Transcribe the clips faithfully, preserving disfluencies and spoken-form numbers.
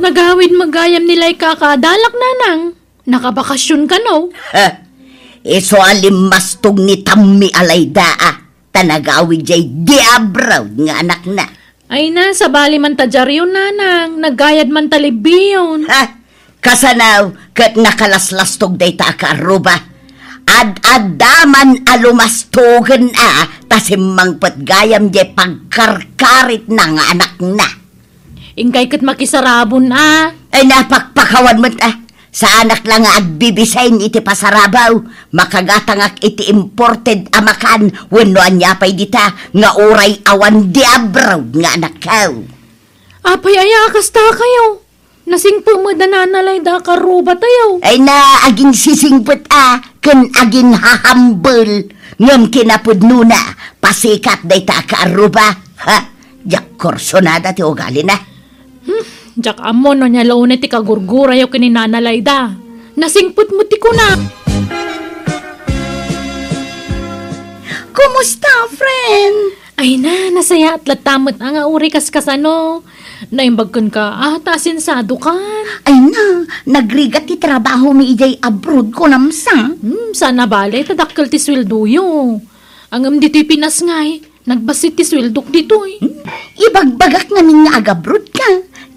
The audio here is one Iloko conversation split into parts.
Nagawid met gayam ni Laika a kaadalak, nanang. Nakabakasyon kano? Ha? Isu a limmastog ni Tammi a Layda, a. Ta nagawid jay di abroad nga anakna. Ay na, sabali man ta diaryon, nanang. Naggayad man ta libbiyon. Ha? Kasano ket nakalaslastog dayta a kaarruba? Ad-adda man a lumastogen a ta simmangpet gayam jay pagkarkaritna nga anakna. Inkay ket makisarabon a. Ay, napakpakawan met a. Saanak la nga agbibisay iti pasarabo. Makagatangak iti imported a makan wenno ania pay dita nga uray awan di abroad nga anakko. Apay aya a kasta kayo? Nasingpet met da Nana Layda a kaarruba tayo. Ay na, aginsisingpet a, ken aginhahambel. Ngem kinapudnona, pasikat dayta a kaarruba. Ha? Diak kursunada ti ugalina. Hmm, diak ammo no ania la unay ti kagurgurayo ken ni Nana Layda. Nasingpet met ti kuna. Kumusta, friend? Ay na, nasayaat latta met a nga uray kaskasano. Naimbag kenka a ta asensiadokan. Ay na, nagrigat ti trabahomi idiay abroad, kunamsa. Hmm, saan a bale ta dakkel ti sueldoyo. Ngem ditoy Pinas ngay, nagbassit ti sueldok ditoy. Hmm, ibagbagak ngamin nga agabroad ka.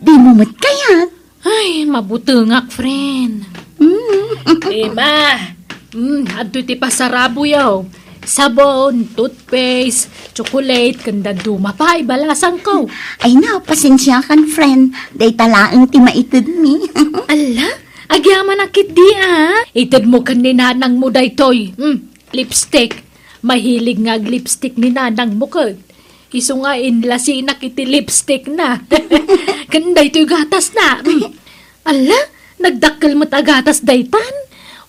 Dimo met kayat? Ay, mabutengak, friend. Mm. Ima, mm, adtoy ti pasaraboyo. Sabon, toothpaste, chocolate, ken dadduma pay balasangko. Ay na, pasensiakan, friend. Dayta laeng ti maitedmi. Alla, agyamanak ketdi a. Itedmo ken ni nanangmo daytoy. Mm, lipstick. Mahilig nga ag-lipstick ni nanangmo ket. Isu nga inlasinak iti lipstickna. Ken daytoy gatasna. Mm. Alla, nagdakkel met a gatas daytan.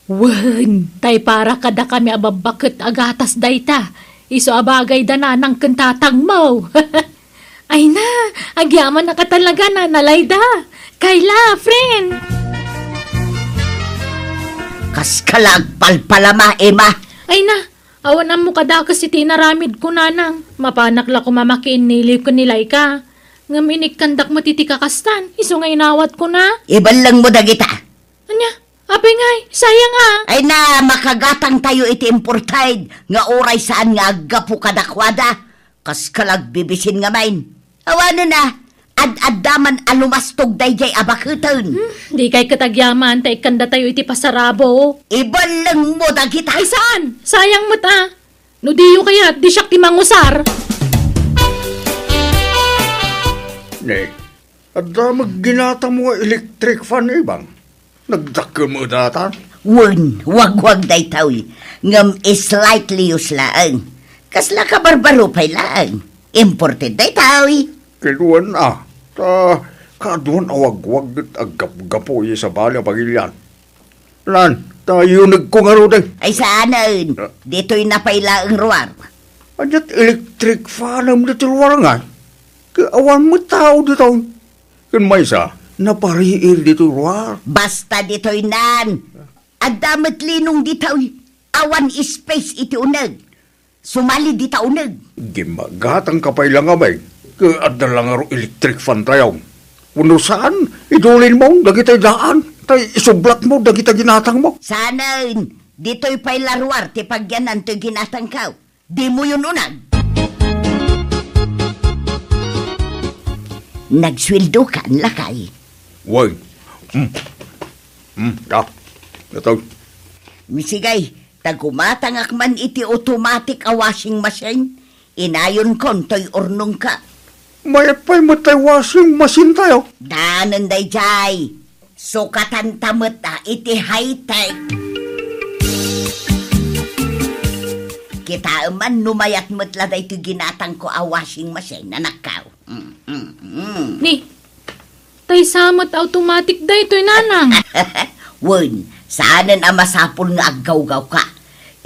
Wen, tay para kadakami a babbaket a gatas dayta. Isu a bagay da nanang ken tatangmo. Ay na, agyamanak a talaga, Nana Layda. Kayla, friend. Kaska la agpalpalama, Ima. Ay na, awan ammo kadakes iti inaramidko, nanang. Mapanak la koma makiinniliw ken ni Laika. Ngem inikkandak met iti kakastan, isu nga inawatkona. Ibellengmo dagita. Ania? Apay ngay, sayang a. Ay na, makagatangtayo iti imported nga uray saan nga aggapu kadakuada. Kaska la agbibisin ngamin. Awanen a, ad-adda man a lumastog daydiay a baketen. Hmm, dikay ket agyaman ta ikkandatayo iti pasarabo. Ibellengmo dagita. Ay saan? Sayang met a. No diyo kayat, di siak ti mangusar. Ne, adda met ginatangmo nga electric fan, Ibang? Nagdakkel met dayta? Wen, wagwag daytoy, ngem slightly used laeng. Kasla kabarbaro pay laeng. Imported daytoy. Ket wen a, ta kaaduan a wagwag ket aggapgapu iti sabali a pagilian. Nan, ta yunegko ngaruden. Ay saanen, ah, ditoyna pay laeng ruar. Ania't electric fanem ditoy ruar ngay? Ket awan met tao ditoy. Ken maysa, napariir ditoy ruar. Basta ditoynan. Adda met linong ditoy. Awan space iti uneg. Sumali dita uneg. Gimmagatangka pay la ngamin, ket adda la ngarud electric fan tayo. Wenno saan, idulinmo dagiti daan, tay isublatmo dagiti ginatangmo. Saanen, ditoy pay la ruar ti pagyanan toy ginatangko. Dimo yun uneg. Nagsueldokan, lakay. Wen. Hmm. Hmm, da. Datoy. Misigay, ta gumatangak man iti automatic a washing machine, inayonkon toy urnongko. Mayat pay met tay washing machine tayo. Danen daydiay. Sukatanta met a iti high-tech. Kitaem man no mayat met la daytoy ginatangko a washing machine, anakko. Mm, mm, mm. Ni, tay sa met automatic daytoy, nanang. Wen, saanen a masapul nga aggawgawka.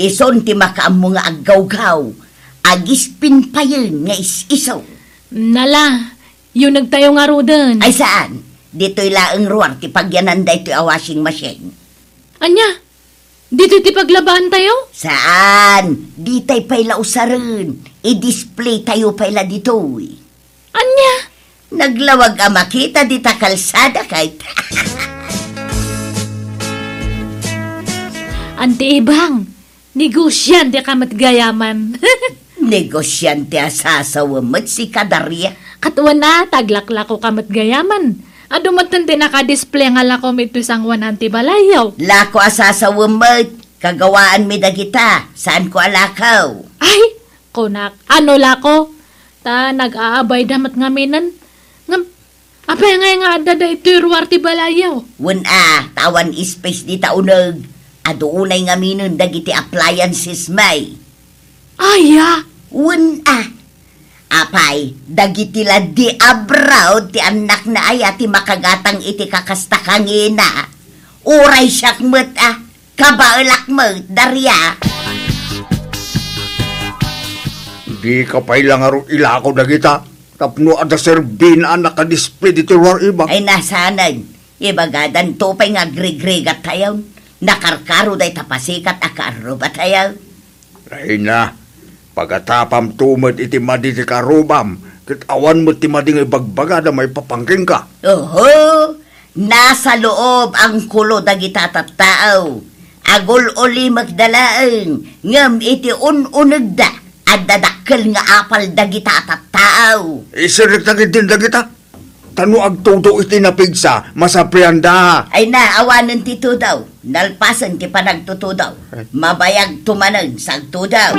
Isun ti makaammo nga aggawgaw. Agispinpayen nga is-isu. Nala, yunegtayo ngaruden. Ay saan, ditoy laeng ruar ti pagyanan daytoy a washing machine. Ania? Ditoy ti paglabaantayo? Saan, ditay pay la usaren. I-display tayo pay la ditoy. Ania? Naglawag a makita dita kalsada ket. Anti Ibang, negosiante ka met gayaman. Negosiante a sasawem met sika, Daria. Ket wen a, ta aglaklako ka met gayaman. Adu met ti naka-display nga lakom iti sangoanan ti balayyo. Lako a sasawem met, kagawaanmi dagita, saanko a lako. Ay, kunak, ano lako? Ta nag-aabayda met ngaminen. Ngem, apay ngay nga adda daytoy ruar ti balayyo? Wen a, ta awan space dita uneg. Adu unay ngaminen dagiti appliances mi. Aya? Wen a. Apay, dagiti la di abroad ti annakna aya ti makagatang iti kakasta kangina. Uray siak met a. Kabaelak met, Daria. Dika pay la ngarud ilako dagita, tapno adda serbina a naka-display ditoy ruar, Ibang. Ay, nasanen. Ibagadanto pay nga agrigrigat tayo. Nakarkaro dayta pasikat a kaarrubatayo. Ay na, pagatapamto met iti madi ti kaarrubam, ket awan met ti madi nga ibagbagada maipapan kenka. Oho, nasa loob angkulo dagita tattao. Agul-ulimekda laeng, ngem iti un-unegda, adda dakkel nga apal dagita tattao. Isirikta ketdin dagita. Ta no agtudo iti napigsa, masaprianda. Ay na, awanen ti tudaw. Nalpasen ti panagtutudaw. Ay. Mabayagto manen sa agtudaw.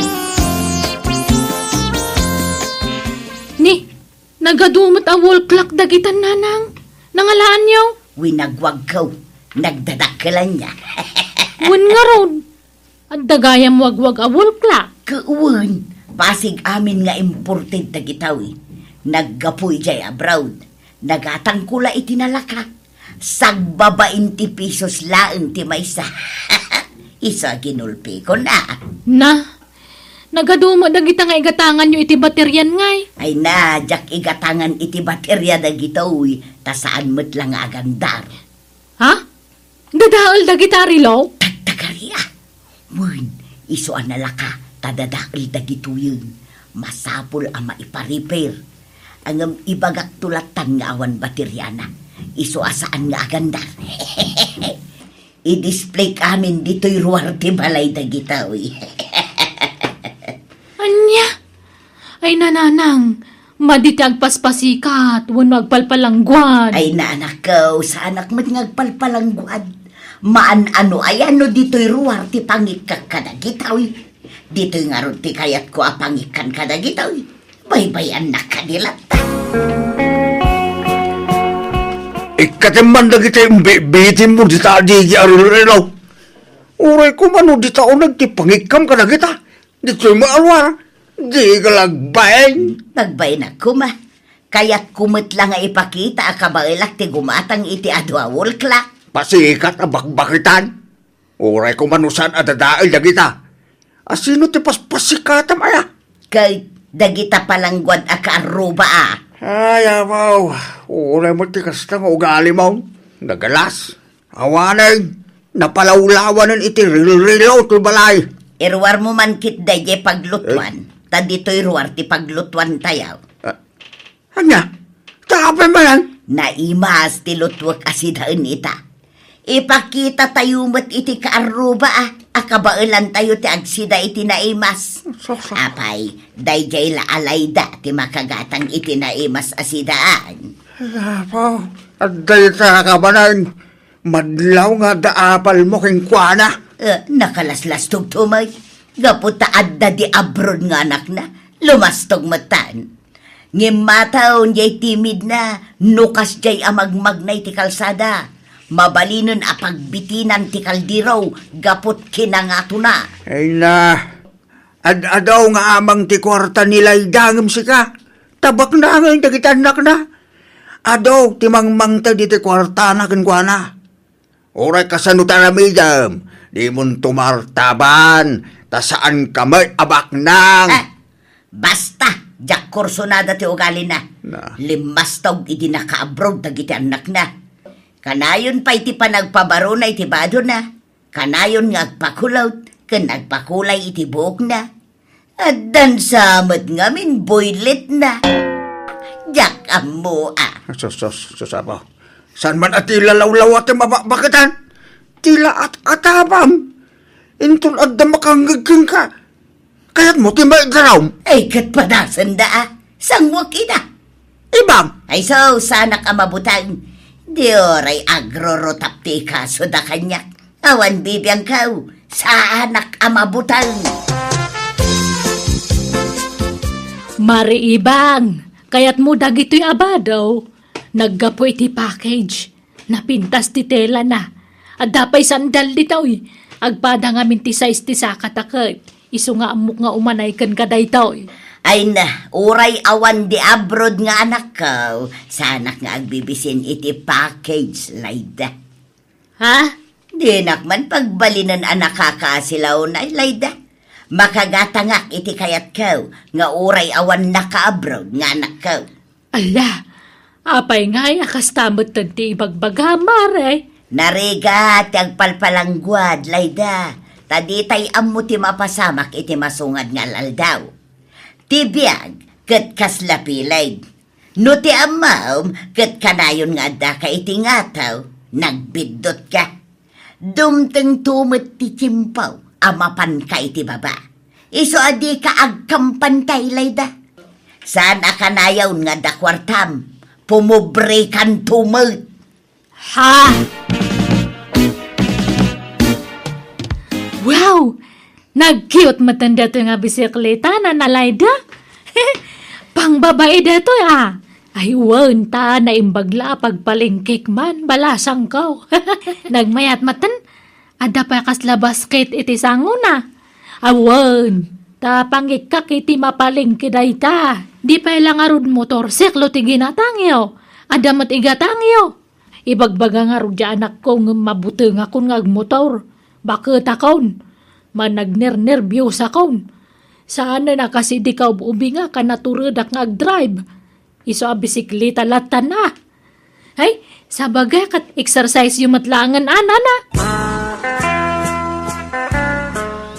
Ni, nagadu met a wall clock dagita, nanang. Nangalaanyo? Winagwagko. Nagdadakkelanna. Wen ngarud. Adda gayam wagwag a wall clock. Ket wen, basig amin nga imported dagitoy. Naggapu idiay abroad. Nagatangko la iti nalaka. Sagbabain ti pesos laeng ti maysa. Isu a ginulpikon a. Na, nagadu met dagita nga igatanganyo iti baterian ngay. Ay na, diak igatangan iti bateria dagitoy, ta saan met la nga agandar. Ha? Dadael dagita relo? Tagtagari a. Wen, isu a nalaka, ta dadael dagitoyen. Masapul a maipa-repair. Ngem ibagakto lattan nga awan bateriana. Isu a saan nga agandar. I-display amin ditoy ruar ti balay dagitoy. Ania? Ay, nanang, madi ti agpaspasikat wenno agpalpalangguad. Ay, nanakko, saanak met nga agpalpalangguad. Maan-ano aya no ditoy ruar ti pangikkak kadagitoy. Ditoy ngarud ti kayatko a pangikkan kadagitoy. Baybay-annak kadi latta. Ikkatem man dagiti imbibitinmo dita adigi a rilrilaw. Uray koma no dita uneg ti pangikkam kadagita. Ditoy met a ruar, di ka la agbain. Nagbain koma. Kayatko met la nga ipakita a kabaelak ti gumatang iti adu a wall clock. Pasikat a bakbakitan. Uray koma no saan a dadael dagita. Asino ti paspasikatam aya? Ket dagita palangguad a kaarruba a. Ay, abaw. Uray met ti kasta nga ugalimo. Nagalas. Awanen, napalawlawanen iti rilrilaw ti balay. Iruarmo man ket daydiay paglutuan, ta ditoy ruar ti paglutuantayo. Ah, ania? Ta apay manen? Naimas ti lutuek a sidaen ita. Ipakitatayo met iti kaarruba a, a kabaelantayo ti agsida iti naimas. Apay, daydiay la alayda ti makagatang iti naimas a sidaan. Apo, adda ita kabanen. Madlaw nga adda apalmo kenkuana. Eh, nakalaslastog to, may. Gapu ta adda di abroad nga anakna, lumastog metten. Ngem mataw diay timidna, no kasdiay a magmagna iti kalsada, mabalinen a pagbitinan ti kaldero gapu ti kinangatona. Ay na, ad-adaw nga amang ti kuarta ni Layda ngem sika, ta baknangen dagiti annakna. Adu ti mangmangted iti kuartana kenkuana. Uray kasano ti aramidem, dimon tumartaban, ta saanka met a baknang. Ah, basta, diak kursonada ti ugalina. Na. Limmastog idi nakaabroad dagiti annakna. Kanayon pay ti panagpabarona iti badona. Kanayon nga agpakulot ken agpakulay iti buokna. Addan sa met ngamin boyletna. Diak ammo a Sus, sus, sus, Apo. Saan man a ti lalawlawa ti mabakbaketan? Ti laat-atabam. Inton adda makangngeg kenka, kayatmo ti maiddarum? Ay, ket padasenda, a. Sanguek ida. Ibang. Ay, so, saanak a mabuteng. Di uray agrurutap ti ikasoda kaniak. Awan bibiangko, saanak a mabuteng. Mari Ibang, kayatmo dagitoy a bado? Naggapu iti package. Napintas ti telana. Adda pay sandal ditoy. Agpada ngamin ti size ti sakata ket isu nga ammok nga umanay kenka daytoy. Ay na, uray awan di abroad nga anakko, saanak nga agbibisin iti package, Layda. Ha? Dinak man pagbalinen a nakakaasilaw, Layda. Makagatangak iti kayatko nga uray awan nakaabroad nga anakko. Ala, apay ngay a kasta metten ti ibagbaga, Mare? Narigat ti agpalpalangguad, Layda, ta ditay ammo ti mapasamak iti masungad nga al-aldaw. Ti biag ket kasla piled. No ti ammom ket kanayon nga addaka iti ngato, nagbiddutka. Dumtengto met ti tiempo a mapanka iti baba. Isu a dika agkampantay, Layda. Saan a kanayon nga adda kuartam, pumobrekanto met. Ha? Wow! Nag-cute metten daytoy nga bisikleta, Nana Layda. Pangbabai daytoy, a. Ay, wen, ta naimbag la a pagpalengkek man, balasangko. Nagmayat metten, adda pay kasla basket iti sangona. Awan, ta pangikkak iti mapalengke dayta. Di pay la ngarud motorsiklo ti ginatangyo. Adda met igatangyo. Ibagbaga ngarud ti anakko ngem mabutengakon nga agmotor. Baketakon. Managnernerbiosakon. Saanen a kas idi kaub-ubingak a naturedak nga agdrive. Isu a bisikleta latta na. Ay, sabagay ket exercise-yo met laengen, a, Nana.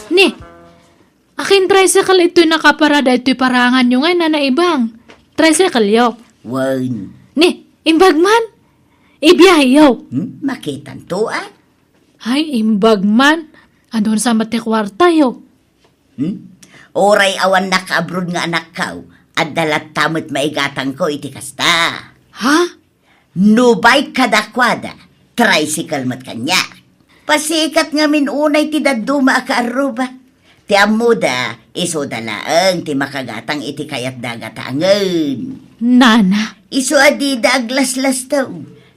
Ni, akin tricycle itoy nakaparada itoy paraanganyo ngay, Nana Ibang? Tricycle-yo? Wen. Ni, imbag man. Ibiyaheyo. Hmm? Makitanto, a? Ay, imbag man. Adun sa met ti kuartayo. Hmm? Uray awan nakaabroad nga anakko, adda latta met maigatangko iti kasta. Ha? No bike kadakuada, tricycle met kaniak. Pasikat ngamin unay ti dadduma a kaarruba. Ti ammoda, isuda laeng ti makagatang iti kayatda a gatangen. Nana. Isu a dida aglaslastog.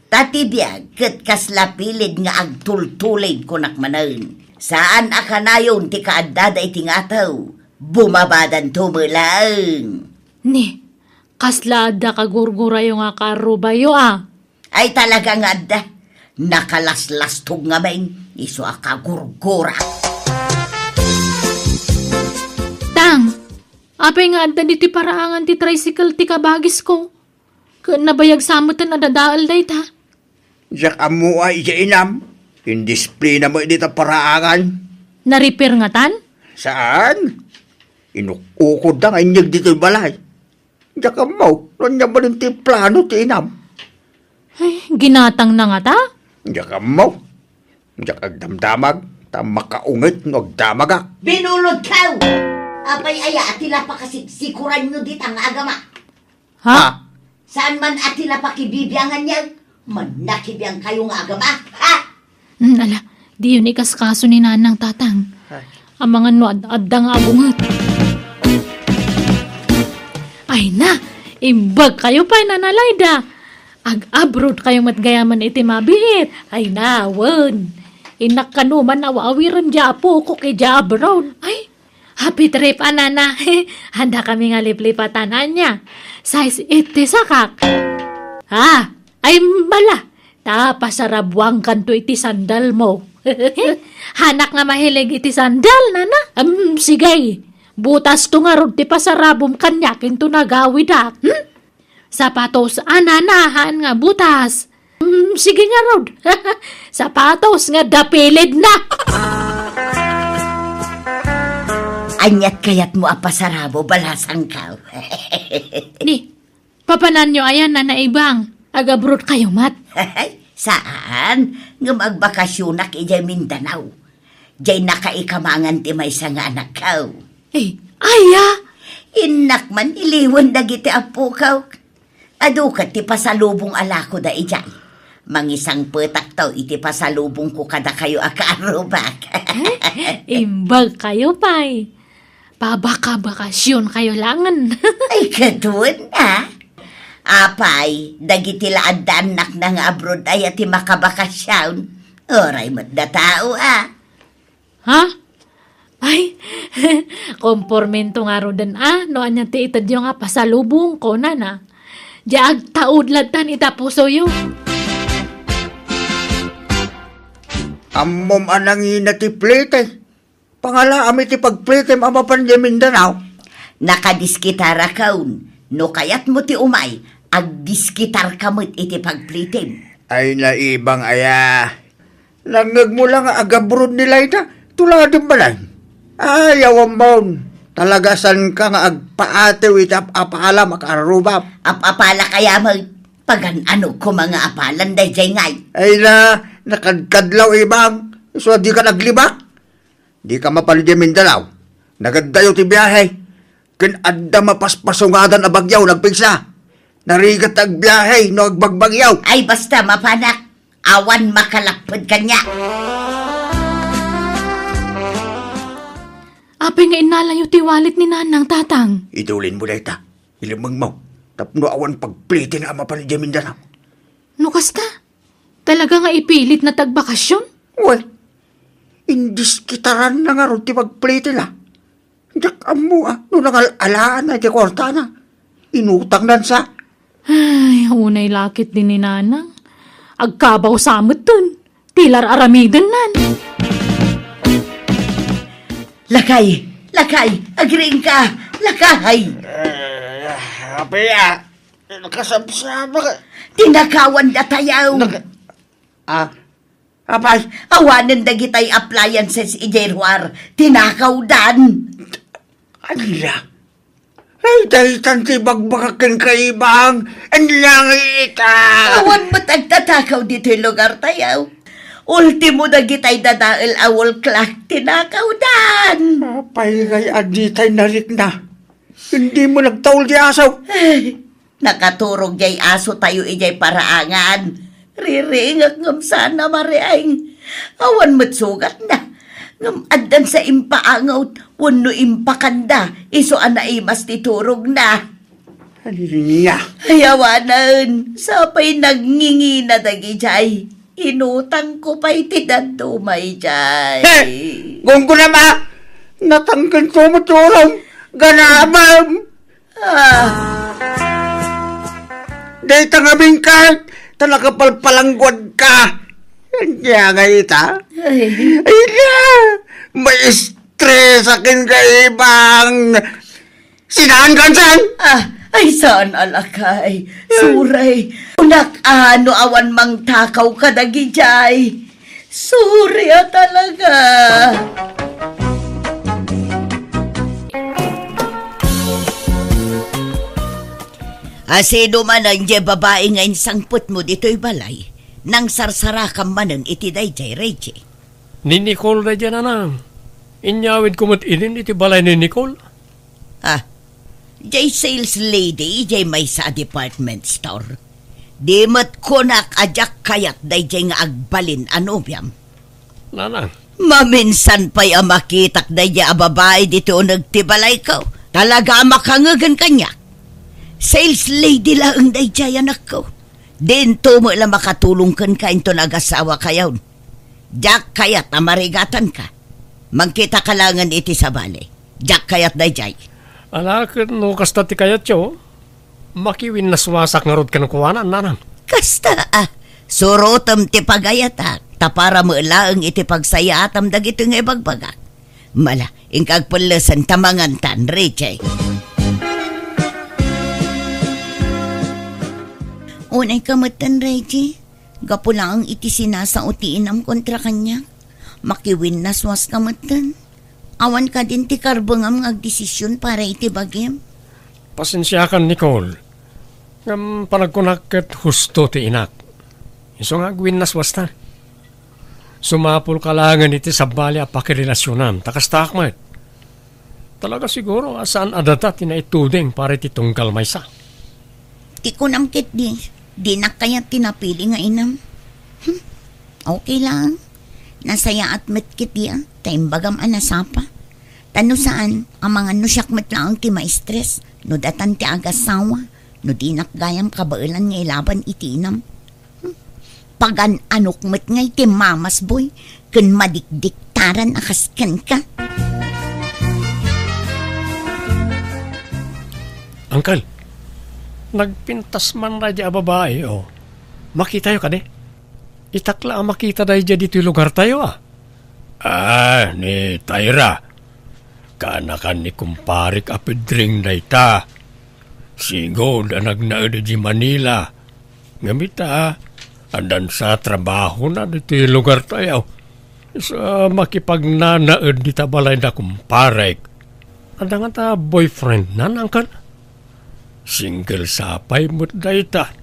Ta ti biag ket kasla piled nga agtultulid, kunak manen. Saan a kanayon ti kaaddada iti ngato, bumabadanto met laeng. Ni, kasla adda kagurgurayo nga kaarrubayo, a? Ay, talaga nga adda. Nakalaslastog ngamin, isu a kagurgura. Tang, apay nga adda ditoy paraangan ti tricycle ti kabagisko? Ket nabayag sa metten a dadael dayta. Diak ammo a, idiay inam. Indisplina met dita paraangan. Na-repair ngatan? Saan? Inuk-ukodda nga inyeg ditoy balay. Diak ammo no ania balin ti plano ti inam. Ay, ginatangna ngata? Diak ammo. Diak agdamdamag, ta makaunget no agdamagak. Binulodkaw! Apay aya a ti la pakasiksikuranyo dita nga agama? Ha? Ha? Saan man a ti la pakibibianganyo? Mannakibiangkayo nga agama, ha? Hmm, ala, diyo ni kaskaso ni Nanang, Tatang. Ay. Amangan no ad-, adda nga abunget. Ay na, imbag kayo pay, Nana Layda. Ag-abroad kayo met gayaman iti mabiit. Ay na, wen. Innak kano man aw-awiren di apokok idiay abroad. Ay, happy trip, a, Nana. Adda kami nga liplipatan, ania. Size eight ti sakak. Ah, ay, bala. Ta pasarabuangkanto iti sandalmo. Hanak nga mahilig iti sandal, Nana. Em, sige. Butasto ngarud ti pasarabum kaniak inton agawidak. Hmm? Sapatos a, Nana, haan nga butas. Hmm, sige ngarud. Sapatos nga dapilid na. Aniat kayatmo a pasarabo, balasangko? Ni, papananyo aya, Nana Ibang? Agabroad kayo met? Saan, ngem agbakasyonak idiay Mindanao. Diay nakaikamangan ti maysa nga anakko. Eh, aya? Innak man iliwen dagiti appokaw. Adu ket ti pasalubong a lakoda idiay. Mangisangpetakto iti pasalubongko kadakayo a kaarrubak. Eh, imbag kayo pay. Pabakabakasyon kayo langen. Ay, kadun, ah. Apay, dagiti la adda annakna nga abroad aya ti makabakasyon. Uray met da tao, ah. Ha? Ay, kompormento ngaruden, ah, no ania ti itedyo nga pasalubong, kunana. Diay agtaud lattan ita pusoyo. Ammom a nangina ti plete. Pangalaam iti pagplitem a mapan diay Mindanao. Nakadiskitarakon. No kayatmo ti umay, agdiskitarka met iti pagplitem. Ay, naibang aya. Nangngegmo la nga agabroad ni Laida, tuladem balay. Ay, awammon. Talaga saanka nga agpaatew iti ap-apalam a kaarrubam. Ap-apalak aya met. Pagan-ano koma nga apalan daydiay ngay? Ay na, nakadkadlaw, ibang. Isu a dika naglibak. Dika mapan idiay Mindanao. Nagaddayo ti biahe. Ken adda mapaspasungadan a bagyo nagpigsa. Narigat ta agbiahe no agbagbagyo. Ay, basta mapanak. Awan makalapped kaniak. Apay nga innalayo ti wallet ni Nanang, Tatang? Idulinmo dayta. Ilimengmo. Tapno awan pagplete nga a mapan idiay Mindanao. No kasta, talaga nga ipilitna ti agbakasyon? Wen, indiskitaranna ngarud ti pagplitina. Diak ammo, ah, no nangal-alaanna iti kuartana. Inutangnan sa. Ay, unay la ketdi ni Nanang. Agkabaw sa metten. Ti la ar-aramidennan. Lakay, lakay, agriingka, lakay. Eh, apay, ah, nakasabsabak. Tinakawan datayaw. Naka-, ah, Apay, awanen dagitay appliances idiay ruar, tinakawdan. Ania? Ay, daytan ti bagbagak kenka, Ibang. Ania nga ita? Awan met agtatakaw ditoy lugartayo. Ultimo dagitay dadael a wall clock, tinakawdan. Apay ngay a ditay narikna? Dimo nagtaul ti aso? Ay, nakaturog jay asotayo idiay paraangan. Ririingek ngem saan a mariing. Awan met sugatna. Ngem addan sa impaangot wenno impakanda isu a naimas ti turogna. Ania? Ay, awanen, sa pay nagngingina dagijay. Inutangko pay ti dadduma idiay. He! Gunggonam a! Natangken to met ti urom. Ganabem! Ah. Dayta ngamin ka, ta nakapalpalangguadka. Ania nga ita? Ay. Ay na! Maistresaken ka, Ibang! Sinaankan saan? Ah, ay, saan a lakay? Suray. Kunak, ano, awan mangtakaw kadagijay. Sorry a talaga. Asino manen jay babai nga insangpetmo ditoy balay? Nangsarsarakam manen iti dayjay, Reggie. Ni Nicole dayjay, Nanang. Inyawidko met inin iti balay ni Nicole. Ah, jay sales lady jay maysa a department store. Di met kunak a diak kayat dayjay nga agbalin a nobiam. Nanang. Maminsan pay a makitak dayjay a babai ditoy uneg ti balayko. Talaga a makangegen kaniak. Sales lady laeng dayjay, anakko. Dinto met la makatulong kenka inton agasawakayon. Diak kayat a marigatanka. Mangkitaka laengen iti sabali. Diak kayat dayjay. Ala, ket no kasta ti kayatyo, makiwinnaswasak ngarud kenkuana, Nanang. Kasta, ah. Surotem ti pagayatak, ta para met laeng iti pagsayaatam dagitoy nga ibagbagak. Mala, inka agpellesen ta mangantan, Reggie. Unayka metten, Reggie. Gapu laeng iti sinasao ti inam kontra kaniak, makiwinnaswaska metten. Awan kadin ti karbengam nga agdesision para iti bagim. Pasensiakan, Nicole. Ngem panagkunak ket husto ti inak. Isu nga agwinnaswasta. Sumapulka laengen iti sabali a pakirelasionan, ta kastaak met. Talaga siguro a saan a data ti naituding para iti tunggal maysa. Ti kunam ketdi, dinak kayat ti napili nga inam. Hmm, okay lang. Nasayaat met ketdi, ah, ta imbagam a nasapa. Ta no saan, amangan no siak met laeng ti maistres, no datan ti agasawa, no dinak gayam kabaelan nga ilaban iti inam. Hmm. Pagan-anok met ngay ti mamasboy ken madikdiktaran a kas kenka. Uncle, nagpintas man daydi a babai, oh. Makitayo kadi? Itak la a makita daydiay ditoy lugartayo, ah. Ah, ni Tyra. Kaanakan ni kumparek a Pedring dayta. Sigud a nagnaed idiay Manila. Ngem ita, addan sa trabahona ditoy lugartayo. Sa makipagnanaed dita balay da kumparek. Adda ngata boyfriendna, uncle? Single sa pay met dayta.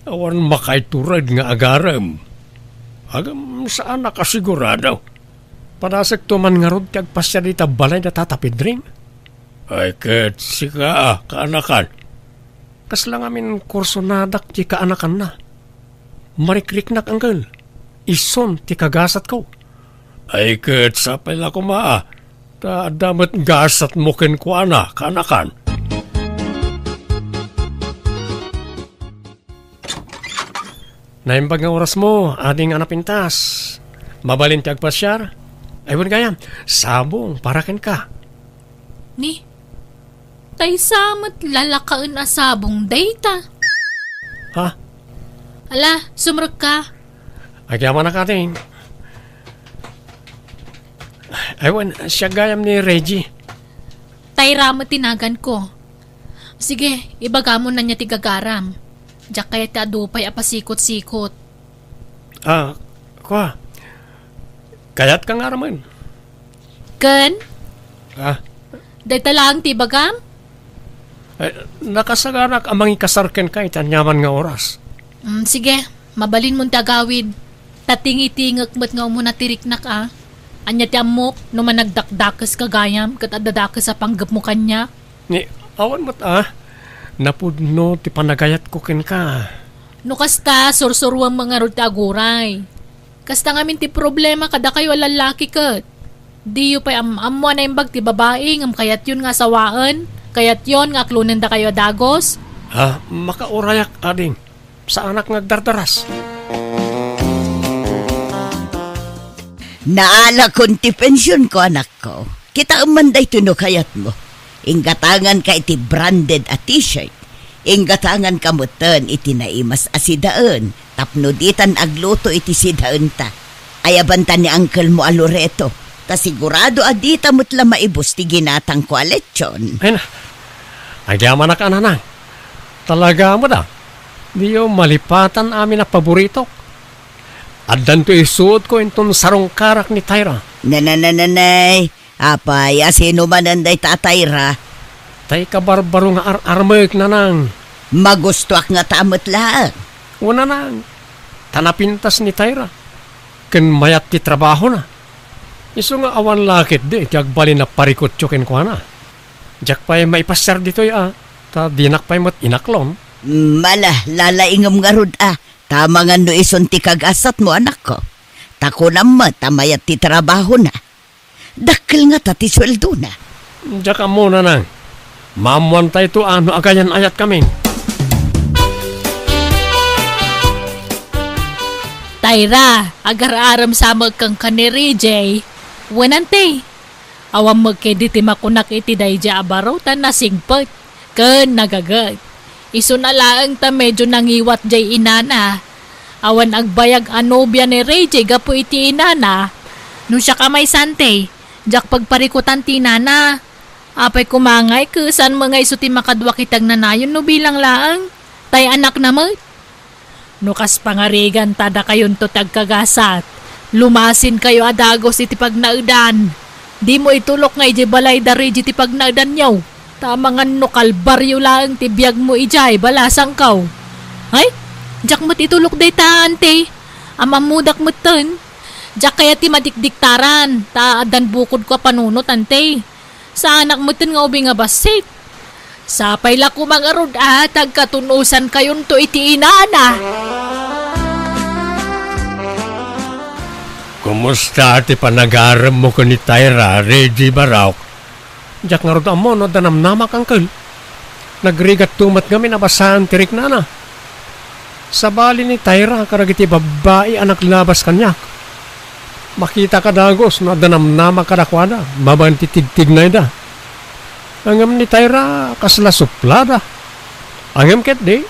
Awan makaitured nga agarem. Agam saan a kasigurado. Padasekto man ngarud ti agpasiar dita balay da Tata Pedring? Ay, ket sika, kaanakan. Kasla ngamin kursonadak ti kaanakanna. Marikriknak, uncle. Isun ti kagasatko. Ay, ket sapay la koma, ah. Ta adda met gasatmo kenkuana, kaanakan. Naimbag nga orasmo, ading a napintas. Mabalin ti agpasiar? Ay, wen gayam, sabong para kenka. Ni, tay sa met lalakaen a sabong dayta. Ha? Ala, sumrekka. Agyamanak, ading. Ay, wen, siak gayam ni Reggie. Tyra met ti naganko. Sige, ibagam no ania ti gagaram. Diak kayat ti adu pay a pasikot-sikot. Ah, kua. Kayatka nga aramem? Ken? Ah. Dayta laeng ti ibagam? Eh, nakasaganak a mangikasar kenka iti aniaman nga oras. Mm, sige, mabalinmon ti agawid. Ta tingitingek met nga umuna ti riknak, a. Ania ti ammok no managdakdakeska gayam ket adda dakes a panggepmo kaniak? Ni, awan met, a. Napudno ti panagayatko kenka. No kasta, sursuruem ngarud ti aguray. Kasta ngamin ti problema kadakayo a lallaki ket. Diyo pay am-ammo a naimbag ti babai ngem kayatyon nga asawaen? Kayatyon nga aklonendakayo a dagus? Ah, makaurayak, ading. Saanak nga agdardaras. Naalakon ti pensionko, anakko. Kitaem man daytoy no kayatmo. Inggatanganka iti branded a t-shirt. Inggatanganka metten iti naimas a sidaen tapno ditan agluto iti sidaenta. Ayabanta ni angkelmo a Loreto, ta sigurado a dita met la maibus ti ginatangko a lechon. Ay na, agyamanak a nanang. Talaga met a, diyo malipatan amin a paboritok. Addanto isuotko inton sarungkarak ni Tyra. Nananananay, apay, a sino manen dayta a Tyra? Tay kabarbaro nga ar-armek, nanang. Magustoak ngata met laeng. O, nanang, ta napintas ni Tyra. Ken mayat ti trabahona. Isu nga awan la ketdi ti agbalin a parikutyo kenkuana. Diak pay maipasiar ditoy a, ta dinak pay met inaklon. Mala, lalaingem ngarud a, ta amangan no isun ti kagasatmo, anakko. Ta kunam met a mayat ti trabahona. Dakkel ngata ti sueldona. Diak ammo, nanang. Maammoantayto a no agayan-ayatkami. Tyra, agar-arem sa met kenka ni Ray J. Wen, anti. Awan met ketdi ti makunak iti daydiay a baro ta nasingpet ken nagaget. Isuna laeng ta medio nangiwat jay inana. Awan agbayag a nobia ni Ray J gapu iti inana. No siak a maysa, anti, diak pagparikutan ti inana. Apay koma ngay ket saan met nga isu ti makadua ket agnanayon no bilang laeng? Tay anakna met. No kas pangarigan ta dakayonto ti agkagasat, lumasinkayo a dagus iti pagnaedan. Dimo itulok nga idiay balay da Ray J ti pagnaedanyo. Ta amangan no kalbario laeng ti biagmo idiay balasangko. Ay, diak met itulok dayta, ante. Am-ammodak metten. Diak kayat ti madikdiktaran, ta addan bukodko a panunot, ante. Saanak metten nga ubing a bassit. Sapay la koma ngarud a ta agkatun-osankayonto iti inana. Kumusta ti panagaremmo ken ni Tyra, Reggie Barok? Diak ngarud ammo no adda namnamak, uncle. Nagrigatto met ngamin a basaan ti riknana. Sabali ni Tyra kadagiti babbai a naglabas kaniak. Makitaka dagus no adda namnamak kadakuada babaen ti tigtignayda. Ngem ni Tyra, kasla suplada. Ngem ketdi,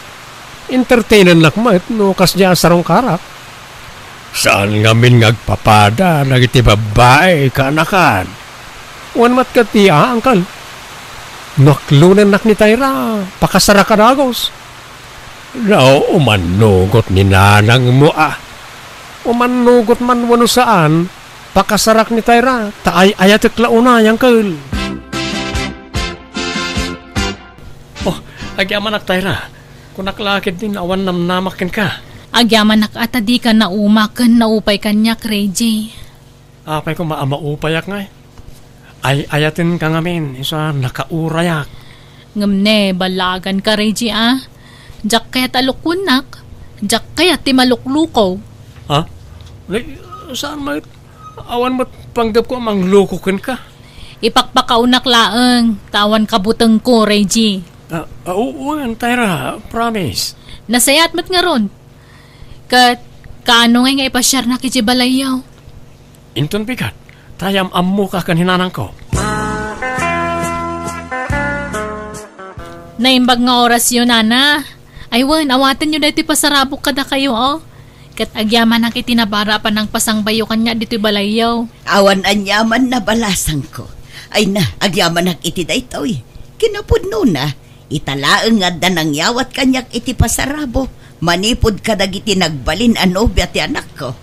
entertainennak met no kasdiay a sarungkarak. Saan ngamin nga agpapada dagiti babbai, kaanakan. Wen met ketdi a, uncle. No aklonennak ni Tyra, pakasaraka dagus. No, umannugot ni nanangmo a. Umannugot man wenno saan, pakasarak ni Tyra, ta ay-ayatek la unay, uncle. Oh, agyamanak, Tyra. Kunak la ketdin awan namnamak kenka. Agyamanak a ta dika nauma ken naupay kaniak, Reggie. Apay koma a maupayak ngay? Ay-ayatenka ngamin, isu a nakaurayak. Ngem ne, ballaganka, Reggie, a. Diak kayat a lukuennak. Diak kayat ti malukluko. Ha? Nay, saan met? Awan met panggepko a mangluko kenka. Ipakpakaonak laeng, ta awan kabutengko, Reggie. Ah, ah, oo, wen, Tyra, promise. Nasayaat met ngarud. Ket, kaano ngay nga ipasiarnak idiay balayyo? Inton bigat, ta am-ammoka ken ni nanangko. Naimbag nga orasyo, nana. Ay wen, awatenyo daytoy pasarabok kadakayo, o. Ket agyamanak iti nabara a panangpasangbayyo kaniak ditoy balayyo. Awan aniaman a balasangko. Ay na, agyamanak iti daytoy. Kinapudnona, ita laeng nga adda nangyawat kaniak iti pasarabo, manipud kadagiti nagbalin a nobia ti anakko.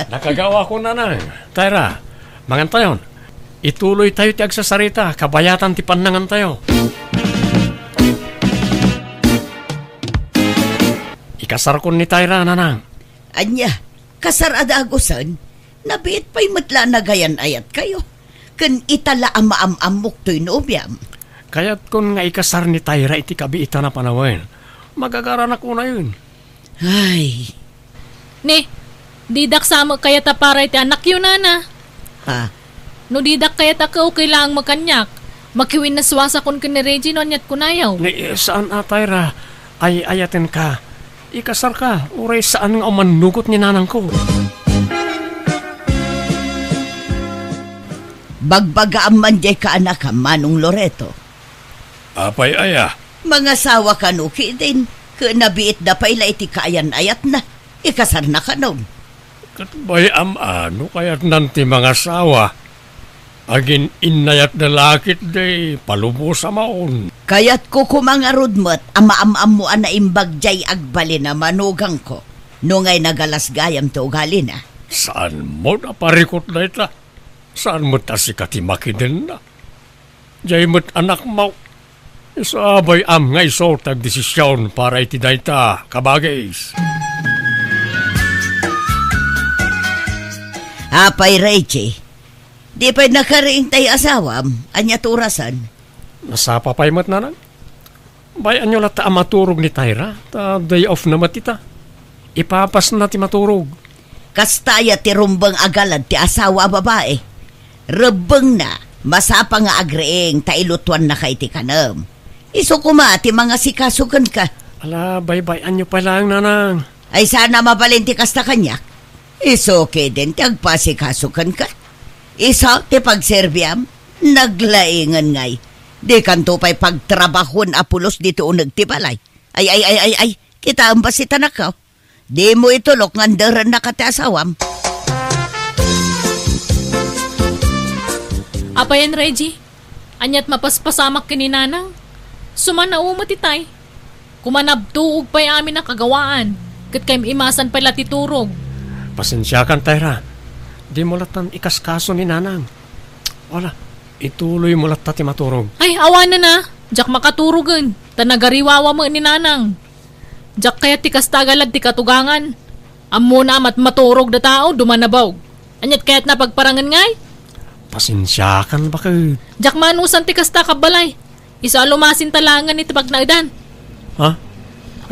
Nakagawako, nanang. Tyra, mangantayon. Ituloytayo ti agsasarita, kabayatan ti pannangantayo. Ikasarkon ni Tyra, nanang. Ania, kasar a dagusen? Nabiit pay met la a nagayan-ayatkayo. Ken ita la a maam-ammok toy nobiam. Kayatkon nga ikasar ni Tyra iti kabiitan a panawen. Magagaranak unayen. Ay. Ni, didak sa met kayat a para iti anakyo, nana. Ha? No didak kayat a, okay laeng met kaniak. Makiwinnaswasakon ken ni Reggie no aniat kunayo. Ni, saan a, Tyra. Ay-ayatenka. Ikasarka, uray saan nga umannugot ni nanangko. Bagbagaam man diay kaanakam, Manong Loreto. Apay aya? Mangasawa kano ketdin, ket nabiitda pay la iti kaayan-ayatna. Ikasarna kanon. Ket bay-am a no kayatnan ti mangasawa. Agin-innayatda la ketdi, palubos a maon. Kayatko koma ngarud met a maam-ammo a naimbag diay agbalin a manugangko, no ngay nagalas gayam ti ugalina. Saan met a parikut dayta? Saan met a sika ti makidenna? Diay met anakmo. Isu a bay-am nga isu ti agdesision para iti dayta, kabagis. Apay, Reggie, di pay nakariing tay asawam? Ania ti orasen? Nasapa pay met, nanang. Bay-anyo latta a maturog ni Tyra, ta day off na met ita. Ipapasna ti maturog. Kasta aya ti rumbeng a galad ti asawa a babai? Rebbengna, masapa nga agriing ta ilutuannaka iti kanem. Isu koma ti mangasikaso kenka. Ala, baybay-anyo pay laeng, nanang. Ay, saan a mabalin ti kasta kaniak? Isu ketdin ti agpaasikaso kenka. Isu ti pagserbiam. Naglaingen ngay. Dikanto pay pagtrabahoen a pulos ditoy uneg ti balay. Ay, ay, ay, ay, ay. Kitaem bassit, anakko. Dimo itulok nga anderennaka ti asawam. Apayen, Reggie? Aniat mapaspasamak ken ni nanang? Sumannao met itay. Koma nabtuog pay amin a kagawaan, ket kaim-imasan pay la ti turog. Pasensiakan, Tyra. Dimo lattan ikaskaso ni nanang. Wala. Ituloymo latta ti maturog. Ay, awanen a. Diak makaturogen, ta nagariwawa met ni Nanang. Diak kayat ti kasta a galad ti katugangan. Ammona a mat-, maturog da tao, dumanabog. Aniat kayatna a pagparangen ngay? Pasensiakan, baket. Diak manusan ti kasta, kabbalay. Isu a lumasinta laengen iti pagnaedan. Ha?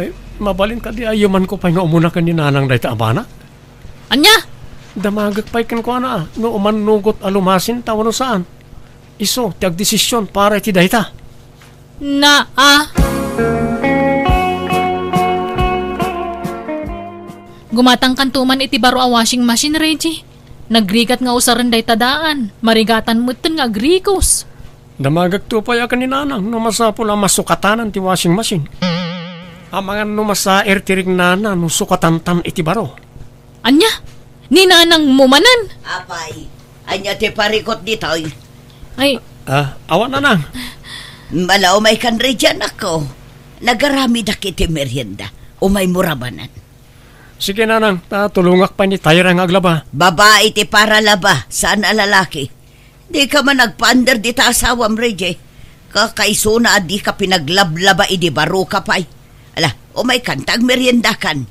Ay, mabalin kadi a yumanko pay nga umuna ken ni Nanang dayta a bana? Ania? Damagek pay kenkuana, no umannugot a lumasinta wenno saan. Isu ti agdesision para iti dayta. Naa. Gumatangkanto man iti baro a washing machine, Reggie. Nagrigat nga usaren dayta daan. Marigatan metten nga agrikos. Damagekto pay a ken ni Nanang no masapul a masukatanan ti washing machine. Amangan no masaer ti rignana no sukatantan iti baro. Ania? Ni Nanangmo manen? Apay, ania ti parikut ditoy? Ay. Ah, awan, Nanang. Mala, umaykan, Reggie, anakko. Nagaramidak iti merienda. Umaymo ra manen. Sige, Nanang, ta tulongak pay ni Tyra nga aglaba. Babai ti paralaba, saan a lalaki. Dika man agpander dita asawam, Reggie. Kakaisuna a dika pinaglablaba idi baroka pay. Ala, umaykan ta agmeriendakan.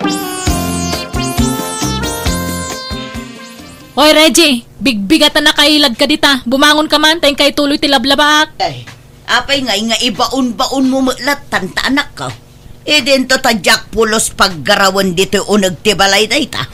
Hoy, Reggie, bigbigatan a kailadka dita. Bumangonka man, ta inka ituloy ti lablabaak. Ay, apay ngay nga ibaon-baonmo met lattan ta anakko? Idinto ta diak pulos paggarawen ditoy uneg ti balay dayta.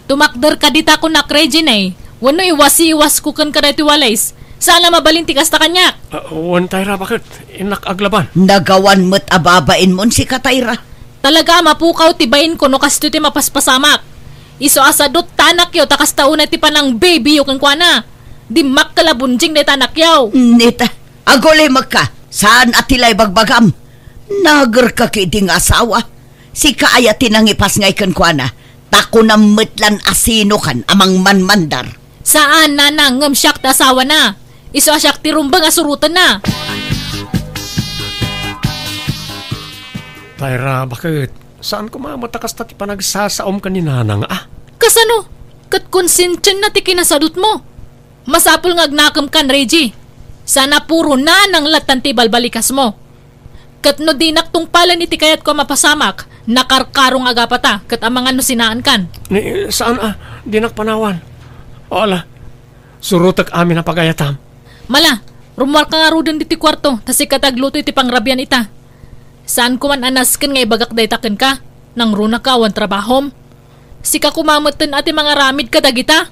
Tumakderka dita kunak, Regine. Wenno iwasiwasko kenka daytoy walis. Saan a mabalin ti kasta kaniak. Ah, wen, Tyra, baket? Innak aglaban. Nagawan met a babainmon sika, Tyra. Talaga a mapukaw ti bainko no kastoy ti mapaspasamak. Isu a sadut ta anakyo ta kasta unay ti panangbabyyo kenkuana. Dimmakkel a bunjing dayta anakyo. Nita, agulimekka, saan a ti la ibagbagam. Nagerka ketdi nga asawa. Sika aya ti nangipasngay kenkuana, ta kunam met lan a sinokan a mangmanmandar. Saan, Nanang, ngem siak ti asawana. Isu a siak ti rumbeng a surotenna. Tyra, baket? Saan koma met a kasta ti panagsasaom ken ni Nanang, a? Kasano? Ket konsensienna ti kinasadutmo. Masapul nga agnakemkan, Reggie. Saan a puro Nanang lattan ti ibalbalikasmo. Ket no dinak tungpalen iti kayatko a mapasamak, nakarkaro nga agapata, ket amangan no sinaankan. Ni, saan a, dinak panawan. O, ala, surotek amin a pagayatam. Mala, rummuarka ngaruden ditoy kuarto, ta sika ti agluto iti pangrabian ita. Saan koman a nasken nga ibagak dayta kenka, nangrunaka awan trabahom. Sika koma metten a ti mangaramid kadagita.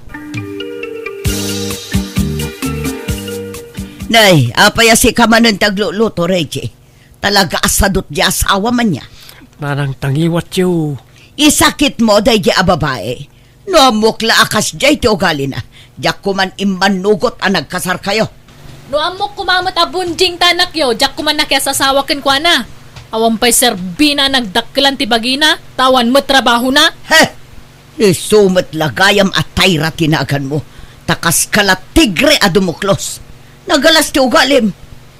Nay, apay a sika manen ti agluluto, Reggie? Talaga a sadut ti asawam ania. Nanang, tangiwatyo. Isakitmo daydi a babai. No ammok la a kasdiay ti ugalina, diak koman immannugot a nagkasarkayo. No ammok koma met a bunjing ta anakyo, diak koman nakiasasawa kenkuana. Awan pay serbina a nagdakkelan ti bagina, ta awan met trabahona. He! Isu met la gayam a Tyra ti naganmo, ta kaska la tigre a dumuklos. Nagalas ti ugalim.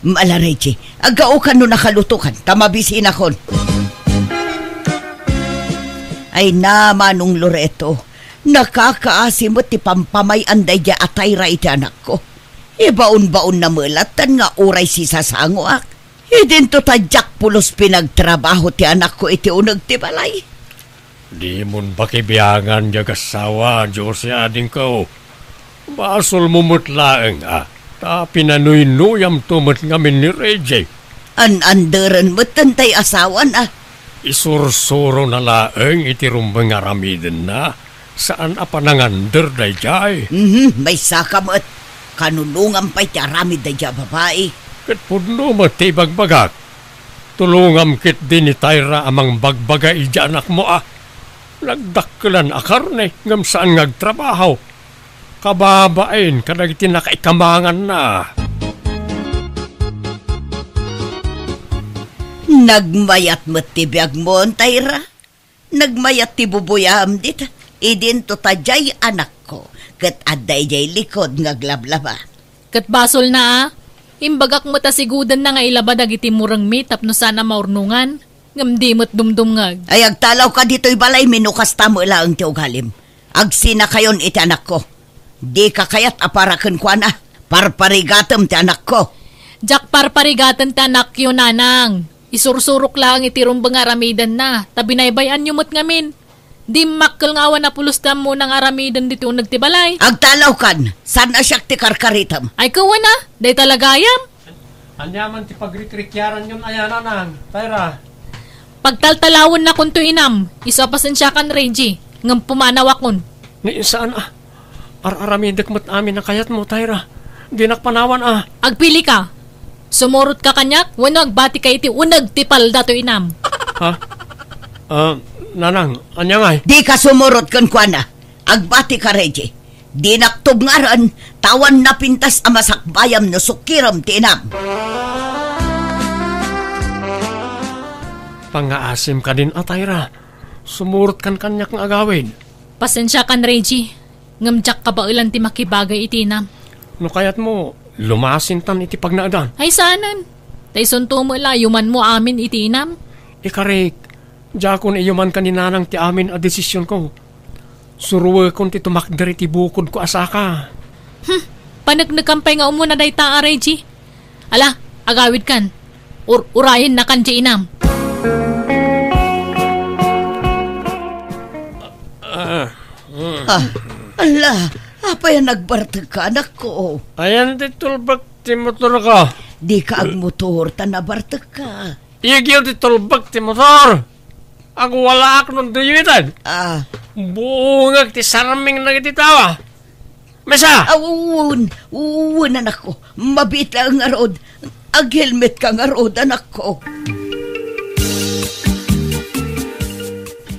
Mala, Reggie, aggaokan no nakalutokan, ta mabisinakon. Ay na, Manong Loreto, nakakaasi met ti pampamay-an daydi a Tyra iti anakko. Ibaon-baonna met lattan nga uray sisasangoak. Idinto ta diak pulos pinagtrabaho ti anakko iti uneg ti balay. Dimon pakibiangan, diak asawa, Jose, adingko. Basolmo met laeng a ta pinanuynuyamto met ngamin ni Reggie. An-anderen metten tay asawan a. Isursurona laeng iti rumbeng nga aramidenna, saan a panangander daydiay. Mhm, maysaka met. Kanunongam pay ti aramid daydiay a babai. Ket pudno met ti ibagbagak. Tulongam ketdi ni Tyra a mangbagbaga idiay anakmo a nagdakkelan a karne ngem saan nga agtrabaho. Kababain kadagiti nakaikamanganna. Nagmayat met ti biagmo, Tyra. Nagmayat ti bubuyam dita. Idinto ta diay anakko, ket adda idiay likod nga aglablaba. Ket basolna a. Imbagak met a sigudenna nga ilaba dagiti murengmi tapno saan a maurnongan. Ngem di met dumdumngeg. Ay, agtalawka ditoy balaymi no kasta met laeng ti ugalim. Agsinakayon iti anakko. Dika kayat a para kenkuana. Parparigatem ti anakko. Diak parparigaten ti anakyo, nanang. Isursurok laeng iti rumbeng nga aramidenna, ta binaybay-anyo met ngamin. Dimmakkel nga awan a pulos ti ammona nga aramiden ditoy uneg ti balay. Agtalawkan, saan a siak ti karkaritem? Ay, kawana, dayta la gayam. Ania man ti pagrikrikyaranyon aya, nanang, Tyra? Pagtaltalawennakonto, inam, isu a pasensiakan, Reggie, ngem pumanawakon. Ni saan a, ar-aramidek met amin a kayatmo, Tyra. Dinak panawan a. Agpilika. Sumurotka kaniak, wenno agbatika iti uneg ti palda toy inam. Ha? Ah, nanang, ania ngay? Dika sumurot kenkuana. Agbatika, Reggie. Dinak tubngaren, ta awan napintas a masakbayam no sukirem ti inam. Pangngaasim kadin a, Tyra. Sumurotkan kaniak nga agawid. Pasensiakan, Reggie. Ngem diak kabaelan ti makibagay iti inam. No kayatmo, lumasintan iti pagnaedan. Ay, saanen. Ta isunto met la, yumanmo amin iti inam. Ikarik, diakon iyumanka ni nanang ti amin a desisionko. Suruekon ti tumakder iti bukodko a saka. Hmm, paneknekan pay nga umuna dayta a, Reggie. Ala, agawidkan. Ur-, urayennakan diay inam. Ah, mm. Ah, ala, apay a nagbartekka, anakko? Ayan ti tulbek ti motorko. Dika agmotor ta nabartekka. Igiw ti tulbek ti motor. Agwalaak no duyuitan. Ah. Buongek ti sarming dagiti tao. Mesa! Ah, wen, wen, anakko. Mabiit laeng ngarud. Aghelmetka ngarud, anakko.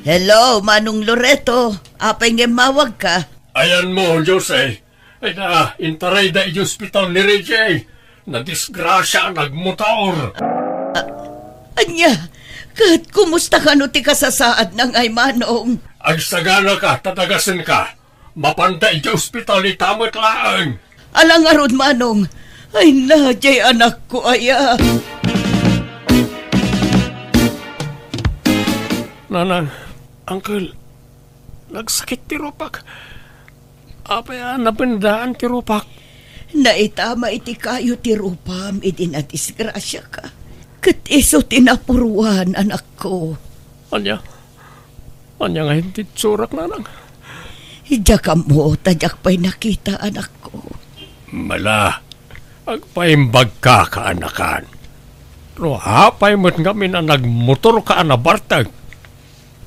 Hello, Manong Loreto. Apay nga immawagka? Ayanmo, Jose. Ay na, intarayda iti ospital ni Reggie. Nadisgrasia a nagmotor. Ah, ania? Ket kumusta kano ti kasasaadna ngay, Manong? Agsaganaka ta dagasenka. Mapanda iti ospital ita met laeng. Ala ngarud, Manong. Ay na, diay anakko aya. Nanang, Uncle, nagsakit ti rupak. Apay a napendaan ti rupak? Naitama iti kayo ti rupam idi nadisgrasiaka. Ket isu ti napuruan, anakko. Ania? Ania nga inti itsurak, nanang? Diak ammo ta diak pay nakita, anakko. Mala, agpaimbagka, kaanakan. No apay met ngamin a nagmotorka a nabartek,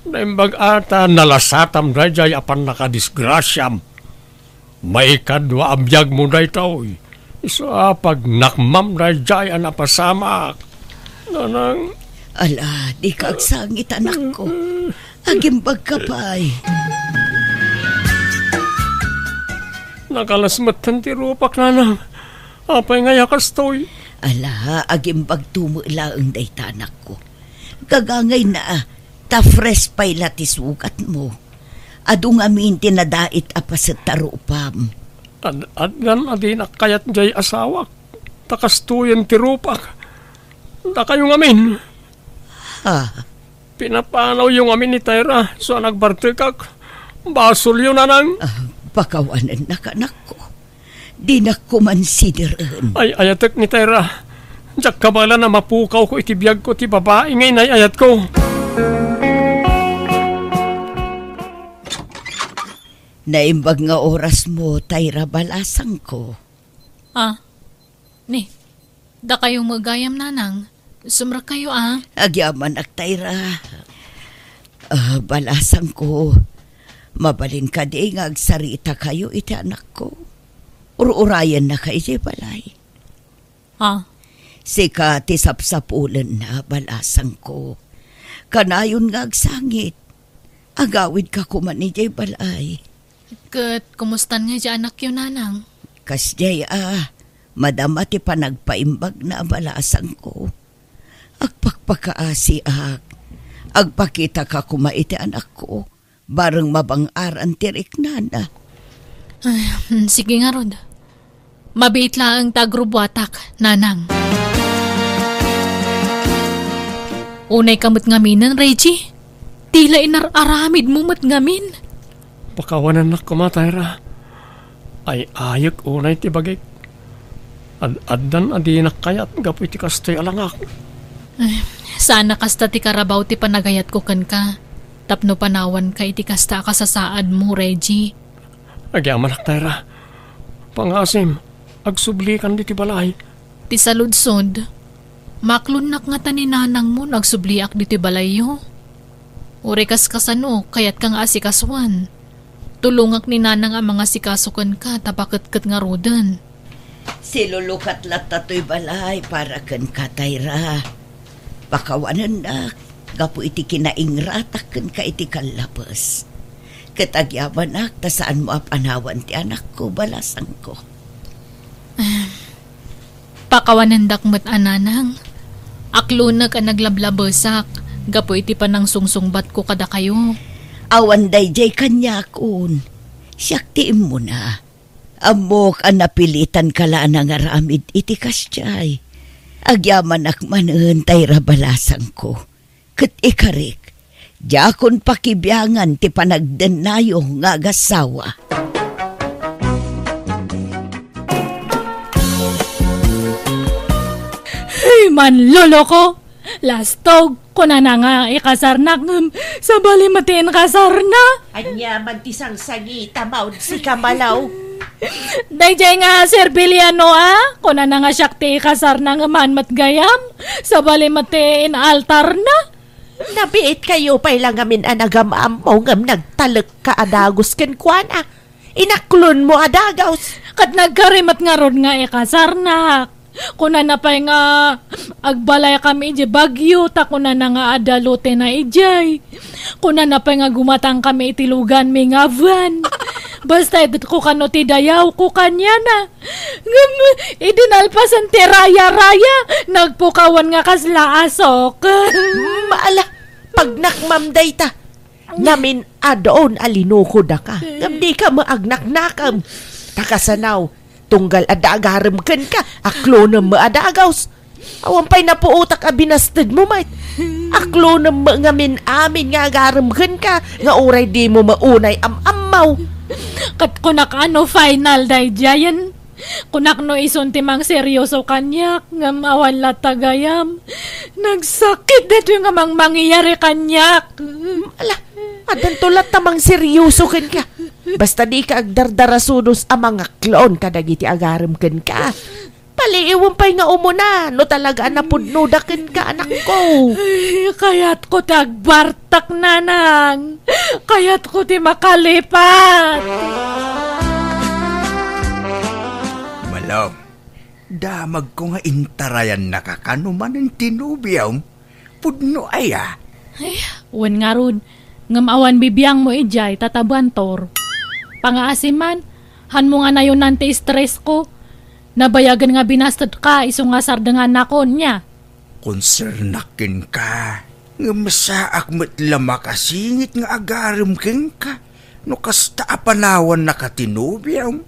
naimbag a ta nalasatam daydiay a pannakadisgrasiam. Maikadua a biagmo daytoy. Isu a pagnakmam daydiay a napasamak. Nanang. Ala, dika agsangit, anakko. Agimbagka pay. Nakalas metten ti rupak, nanang. Apay ngay a kastoy? Ala, agimbagto met laeng dayta, anakko. Gagangayna, ta fresh pay la ti sugatmo. Adu ngamin ti nadait a paset ta rupam. Ad-, addan a dinak kayat diay asawak, ta kastoyen ti rupak. Dakayo ngamin. Ha? Pinapanawyo ngamin ni Tyra, isu a nagbartekak. Basolyo, nanang. Ah, pakawanennak, anakko. Dinak koma sideren. Ay, ayatek ni Tyra. Diak kabaelan a mapukawko iti biagko ti babai nga inay-ayatko. Naimbag nga orasmo, Tyra, balasangko. Ah, ni, dakayo met gayam, nanang. Sumrekkayo, a. Agyamanak, Tyra. Ah, balasangko. Mabalin kadi nga agsaritakayo iti anakko? Ur-urayennaka idiay balay. Ah. Sika ti sapsapulenna, balasangko. Kanayon nga agsangit. Agawidka koma idiay balay. Ket kumustan nga diay anakyo, nanang? Kasdiay a, madama ti panagpaimbagna, balasangko. Agpakpakaasiak. Agpakitaka koma iti anakko. Bareng mabang-aran ti riknana. Ay, hmm, sige ngarud. Mabiit laeng ta agrubbuatak, nanang. Unayka met ngaminen, Reggie. Ti la inar-aramidmo met ngamin. Pakawanennak koma, Tyra. Ay-ayek unay ti bagik. Ad-addan a dinak kayat gapu iti kastoy a langak. Ay, saan a kasta ti karabaw ti panagayatko kenka, tapno panawanka iti kasta a kasasaadmo, Reggie. Agyamanak, Tyra. Pangasim, agsublikan ditoy balay. Ti saludsod, maklonnak ngata ni nanangmo no agsubliak ditoy balayyo. Uray kas kasano, kayatka nga asikasuan. Tulongak ni nanang a mangasikaso kenka ta paketket ngaruden. Silulukat latta toy balay para kenka, Tyra. Pakawanennak gapu iti kinaingratak kenka iti kallapes. Ket agyamanak ta saanmo a panawan ti anakko, balasangko. Pakawanendak met a nanang. Aklonek a naglablabesak gapu iti panangsungsungbatko kadakayo. Awan daydiay kaniakon. Siak ti immuna. Ammok a napilitanka la a nangaramid iti kasdiay. Agyamanak manen, Tyra, balasangko. Ket ikarik, diakon pakibiangan ti panagdennayo nga agassawa. Hey, manloloko! Lastog, kunana nga ikasarnak, ngem sabali met ti inkasarna. Ania man ti sangsangita, maudsi ka, Malaw? Daydiay nga serbiliano a, kunana nga siak ti ikasarna, ngem haan met gayam, sabali met ti inaltarna. Nabiit kayo pay la ngamin a nagam-ammo ngem nagtalekka a dagus kenkuana. Inaklonmo a dagus. Ket nagkari met ngarud nga ikasarnak. Kunana pay nga agbalaykami idiay Baguio, ta kunana nga adda lotena idiay. Kunana pay nga gumatangkami iti luganmi nga van. Basta itedko kano ti dayawko kaniana. Ngem idi nalpasen ti raya-raya, nagpukawan nga kasla asok. Mm, ala, pagnakmam dayta. Ngamin adun a linukodaka, ngem dika met agnaknakam. Ta kasano, tunggal adda agarem kenka, aklonem met a dagus. Awan pay napuotak a binastedmo met. Aklonem met ngamin amin nga agarem kenka, nga uray dimo met unay am-ammo. Ket kunak a no final daydiayen. Kunak no isun ti mangseryoso kaniak, ngem awan latta gayam. Nagsakit daytoy nga mangmangyari kaniak. Ala, addanto latta mangseryoso kenka. Basta dika agdardarasudos a mangaklon kadagiti agarem kenka. Paliiwem pay nga umuna no talaga a napudnoda kenka, anakko. Ay, kayatko ti agbartak, nanang. Kayatko ti makalipat. Malom, damagko nga intarayannaka kano manen ti nobiom. Pudno aya? Ay, wen ngarud, ngem awan bibiangmo idiay, Tata Bantor. Pangaasim man, hanmo nga nayonan ti stress ko. Nabayagen nga binastedka isu nga sardengannakon, nia? Konsernak kenka, ngem saak met la makasingit nga agarem kenka no kasta a panawannaka ti nobiom.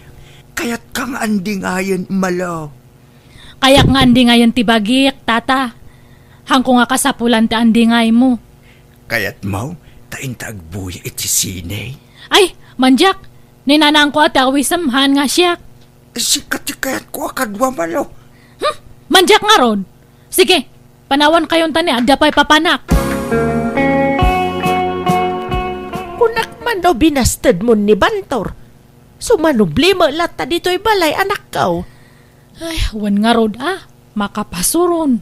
Kayatka nga andingayen, Malo. Kayak nga andingayen ti bagik, Tata. Hanko nga kasapulan ti andingaymo. Kayatmo ta inta agbuya iti sine? Ay, mandiak! Ni nanangko a ti awisem, haan nga siak. Sika ti kayatko a kadua, Malo. Hmm? Mandiak ngarud? Sige, panawankayon ta ni adda pay papanak. Kunak man no binastedmon ni Bantor. Sumanubli met latta ditoy balay, anakko. Ay, wen ngarud a, makapasuron.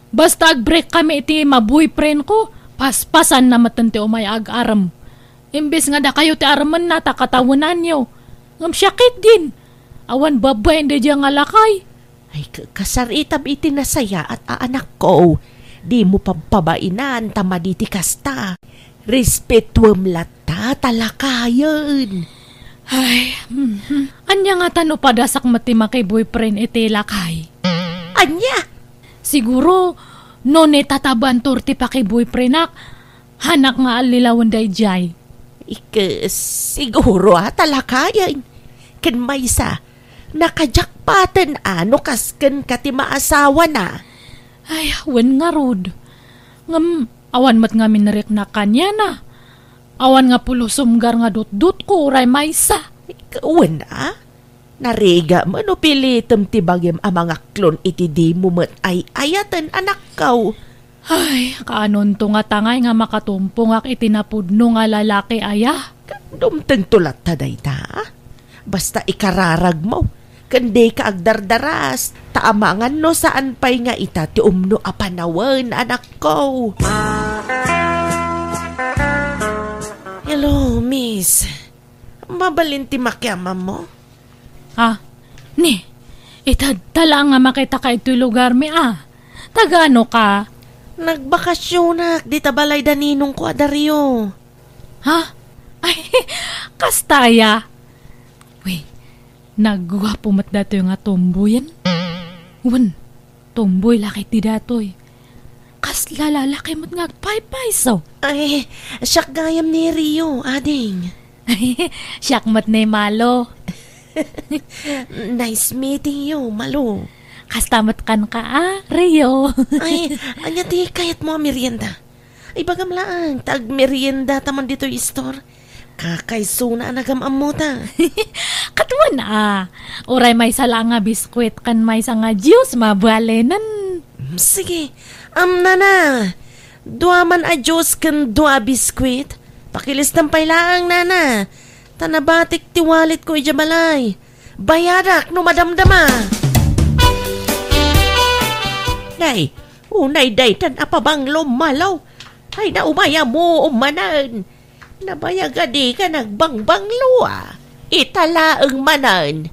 Basta agbreak kami iti ma-boyfriend ko, paspasanna metten ti umay agarem. Imbes nga dakayo ti aremenna ta katawenanyo. Ngem siak ketdin, awan babain daydiay nga lakay. Ay, ka-, kasaritam iti nasayaat a anakko. Dimo pabpabainan ta madi ti kasta. Respetuem latta ta lakayen. Ay, mhm. Ania ngata no padasak met ti maki-boyfriend iti lakay? Ania? Siguro, no ni Tata Bantor ti paki-boyfriendak, hanak nga allilawen daydiay. Ike, siguro a ta lakayen. Ken maysa, nakajakpaten a no kas kenka ti maasawana. Ay, wen ngarud. Ngem, awan met ngamin nariknak kaniana. Awan nga pulos sumgar nga dutdotko uray maysa. Wen a? Narigat no pilitem ti bagim a mangaklon iti dimo met ay-ayaten, anakko. Ay, kaanonto nga tangay nga makatumpongak iti napudno nga lalaki aya? Dumtengto latta dayta. Basta ikararagmo, ken dika agdardaras, ta amangan no saan pay nga ita ti umno a panawen, anakko. Hello, miss. Mabalin ti makiammo? Ah, ni, itadta laeng nga makitaka itoy lugarmi, ah. Taga-ano ka? Nagbakasyonak dita balay da ninongko a Dario. Ha? Ay, kasta aya. Uy, nagguapo met datoy nga tomboyen. Wen, tomboy la ketdi datoy. Kasla lalaki met nga agpaypayso. Ay, siak gayam ni Rio, ading. Siak met ni Malo. Nice meeting you, Malo. Kasta met kenka, ah, Rio. Ay, ania ti kayatmo a merienda? Ibagam laeng, ta agmeriendata man ditoy store. Kakaisuna a nagam-ammota. Kaduana, ah. Uray maysa laeng nga biskuit ken maysa nga juice, mabalinen. Mm, sige. Am, nana, dua man a juice ken dua a biskuit. Pakilistam pay laeng, nana. Ta nabatik ti walletko idiay balay. Bayadak no madamdama. Nay, unay daytan a pabanglo, Malo. Ay, na, umayam, manen. Nabayag a dika nagbangbanglo, ah. Ita laeng manen.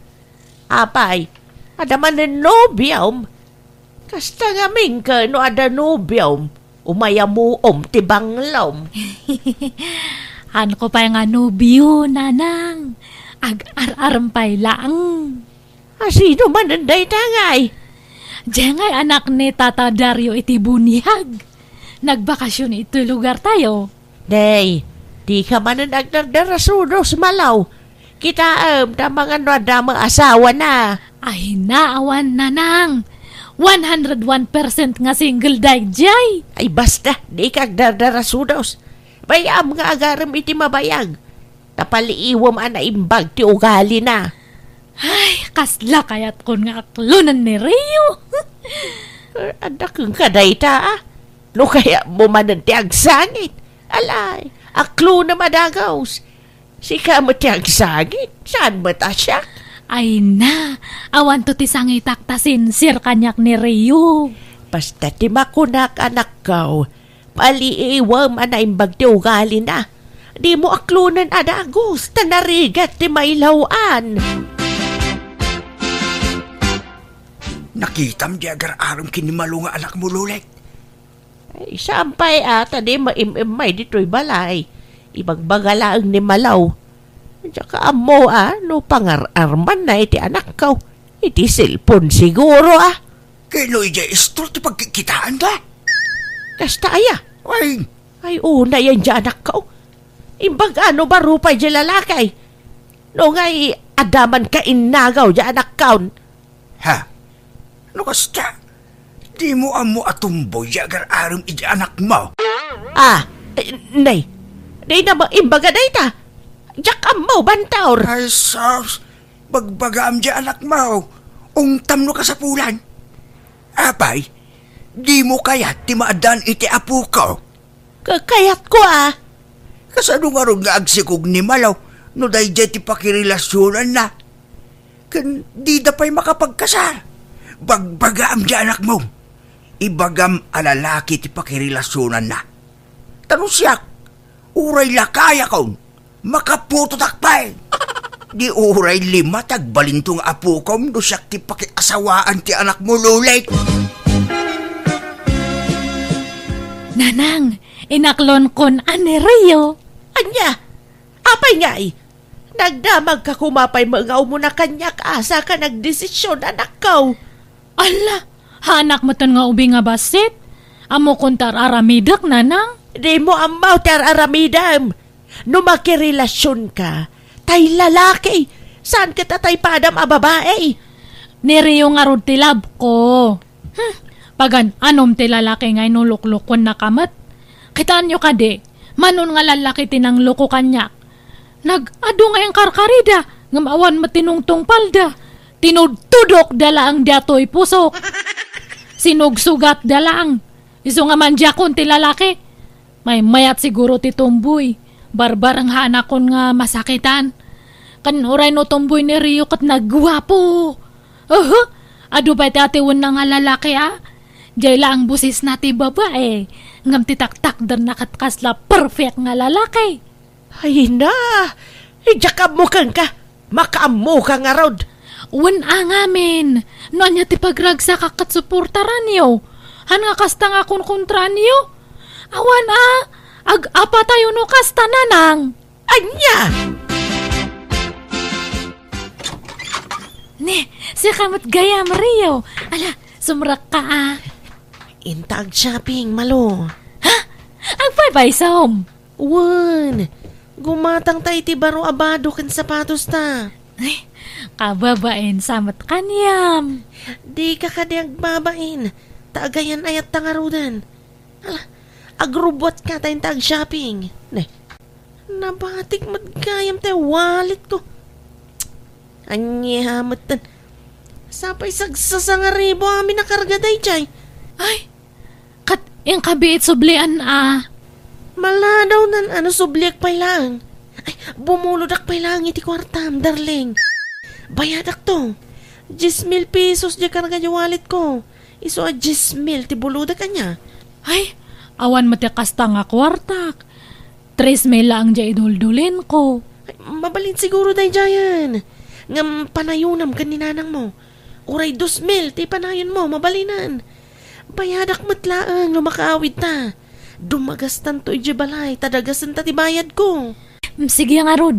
Apay, adda manen nobiom? Kasta ngamin ket no adda nobiom, umayamuom ti banglom. Haanko pay nga nobio, nanang. Ag-ar-arem pay laeng. A, sino manen dayta ngay? Diay ngay anak ni Tata Dario iti buniag. Nagbakasyon itoy lugartayo. Nay, dika manen agdardarasudos, Malo. Kitaem, ta amangan no adda met asawana. Ay, naawan, nanang. One hundred one percent nga single daydiay. Ay, basta, dika agdardarasudos. Bay-am nga agarem iti mabayag. Ta paliiwem a naimbag ti ugalina. Ay, kasla kayatkon nga aklonen ni Rio. Eh, adda kenka dayta, ah. No kayatmo manen ti agsangit. Alay, aklonem a dagus. Sika met ti agsangit, saan met a siak? Ay na, awanto ti sangitak ta sincere kaniak ni Rio. Basta ti makunak, anakko, paliiwem a naimbag ti ugalina. Dimo aklonen a dagus, ta narigat ti mailaw-an. Nakitam diay agar-arem ken ni Malo nga anakmo, Lolet? Ay, saan pay a, ta di maim-immay ditoy balay. Ibagbaga laeng ni Malo. Diak ammo a, no pangar-armanna iti anakko. Iti cellphone siguro a. Ket no idiay istor ti pagkikkitaanda? Kasta aya? Ay. Ay, unay diay anakko. Imbag a no baro pay diay lalaki. No ngay, adda man kainnagaw diay anakko. Ha? No kasta, dimo ammo a tomboy diay agar-arem iti anakmo? Ah, eh, nay, dayta met imbaga dayta. Diak ammo, Bantor. Ay, sus, bagbagaam diay anakmo. Ungtam no kasapulan. Apay, dimo kayat ti maaddaan iti apoko? Kakayatko a. Kasano ngarud nga agsikog ni Malo no daydiay ti pakirelasionanna? Ken dida pay makapagkasar. Bagbagaam diay anakmo. Ibagam a lalaki ti pakirelasionanna. Ta no siak, uray lakayakon, makaputotak pay. Di uray lima ti agbalinto nga apokom no siak ti pakiasawaan ti anakmo, Lolet. Nanang, inaklonkon a ni Rio. Ania? Apay ngay? Nagdamagka koma pay met nga umuna kaniak a saan ka nagdesisyon, anakko. Alla, haanak metten nga ubing a bassit? Ammokon ti ar-aramidek, nanang? Dimo ammo ti ar-aramidem. No makirelasionka, tay lalaki, saan ket a tay padam a babai. Ni Rio ngarud ti love ko. Hmm, pagan-anom ti lalaki nga inuluklukuennaka met. Kitaenyo kadi, mano nga lallaki ti nangloko kaniak. Nag-adu nga inkarkarida, Ngem awan met tinungtungpalda. Tinudtudokda laeng daytoy pusok. Sinugsugatda laeng. Isu nga mandiakon ti lalaki. Maymayat siguro ti tumboy. Barbarenghanakon nga masakitan. Ken uray no tumboy ni Rio ket nagguapo. Uhu, adu pay ti atiwenna nga lalaki, a? Diay laeng busisna ti babae. Ngem ti taktakderna ket kasla perfect nga lalaki. Ay na! Diak ammo kenka! Makaammoka ngarud! Wen a ngamin, no ania ti pagragsakak ket suportaranyo. Han nga kasta nga kunkontraanyo? Awan a, ag-apatayo no kasta, nanang. Ania? Ne, sika met gayam, Rio. Ala, sumrekka a. Inta ag-shopping, Malo. Ha? Agpaypaysom? Wen, gumatangta iti baro a bado ken sapatosta. Ay, kababain sa met kaniam. Dika kadi agbabain, ta agayan-ayatta ngaruden. Ala, agrubbuatka ta inta ag-shopping. Ne, nabatik met gayam ti walletko. Ania metten? Sapay sagsasangaribu amin a karga daydiay. Ay, ket inka biit sublian a. Maladawnan a no subliak pay laeng. Ay, bumulodak pay laeng iti kuartam, darling. Bayadakto. Diez mil pesos diay karga diay walletko. Isu a diez mil ti bulodak, ania? Ay, awan met ti kasta nga kuartak. Tres mil laeng diay iduldulinko. Ay, mabalin siguro daydiayen. Ngem panayonam ken ni nanangmo. Uray dos mil ti panayonmo, mabalinen. Bayadak met laeng no makaawidta. Dumagastanto idiay balay, ta dagasenta ti bayadko. Mm, sige ngarud.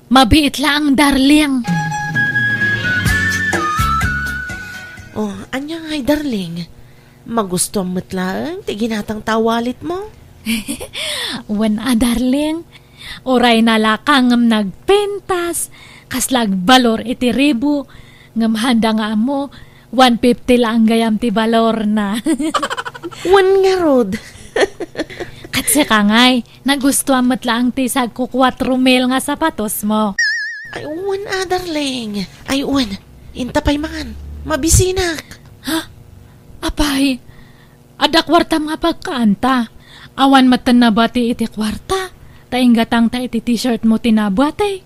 Mabiit laeng, darling. Oh, ania ngay, darling? Magustuam met laeng ti ginatangta a walletmo? Wen a, darling. Uray nalaka ngem nagpintas, kasla agbalor iti ribu, ngem handa nga ammo, one fifty laeng gayam ti balorna. Wen ngarud. Ket sika ngay, nagustuam met laeng ti sagko kuatro mil nga sapatosmo. Ay, wen a, darling. Ay, wen. Inta pay man. Mabisinak. Ha? Apay, adda kuartam nga pagkaanta. Awan metten nabati iti kuarta. Ta inggatangta iti t-shirtmo ti nabati.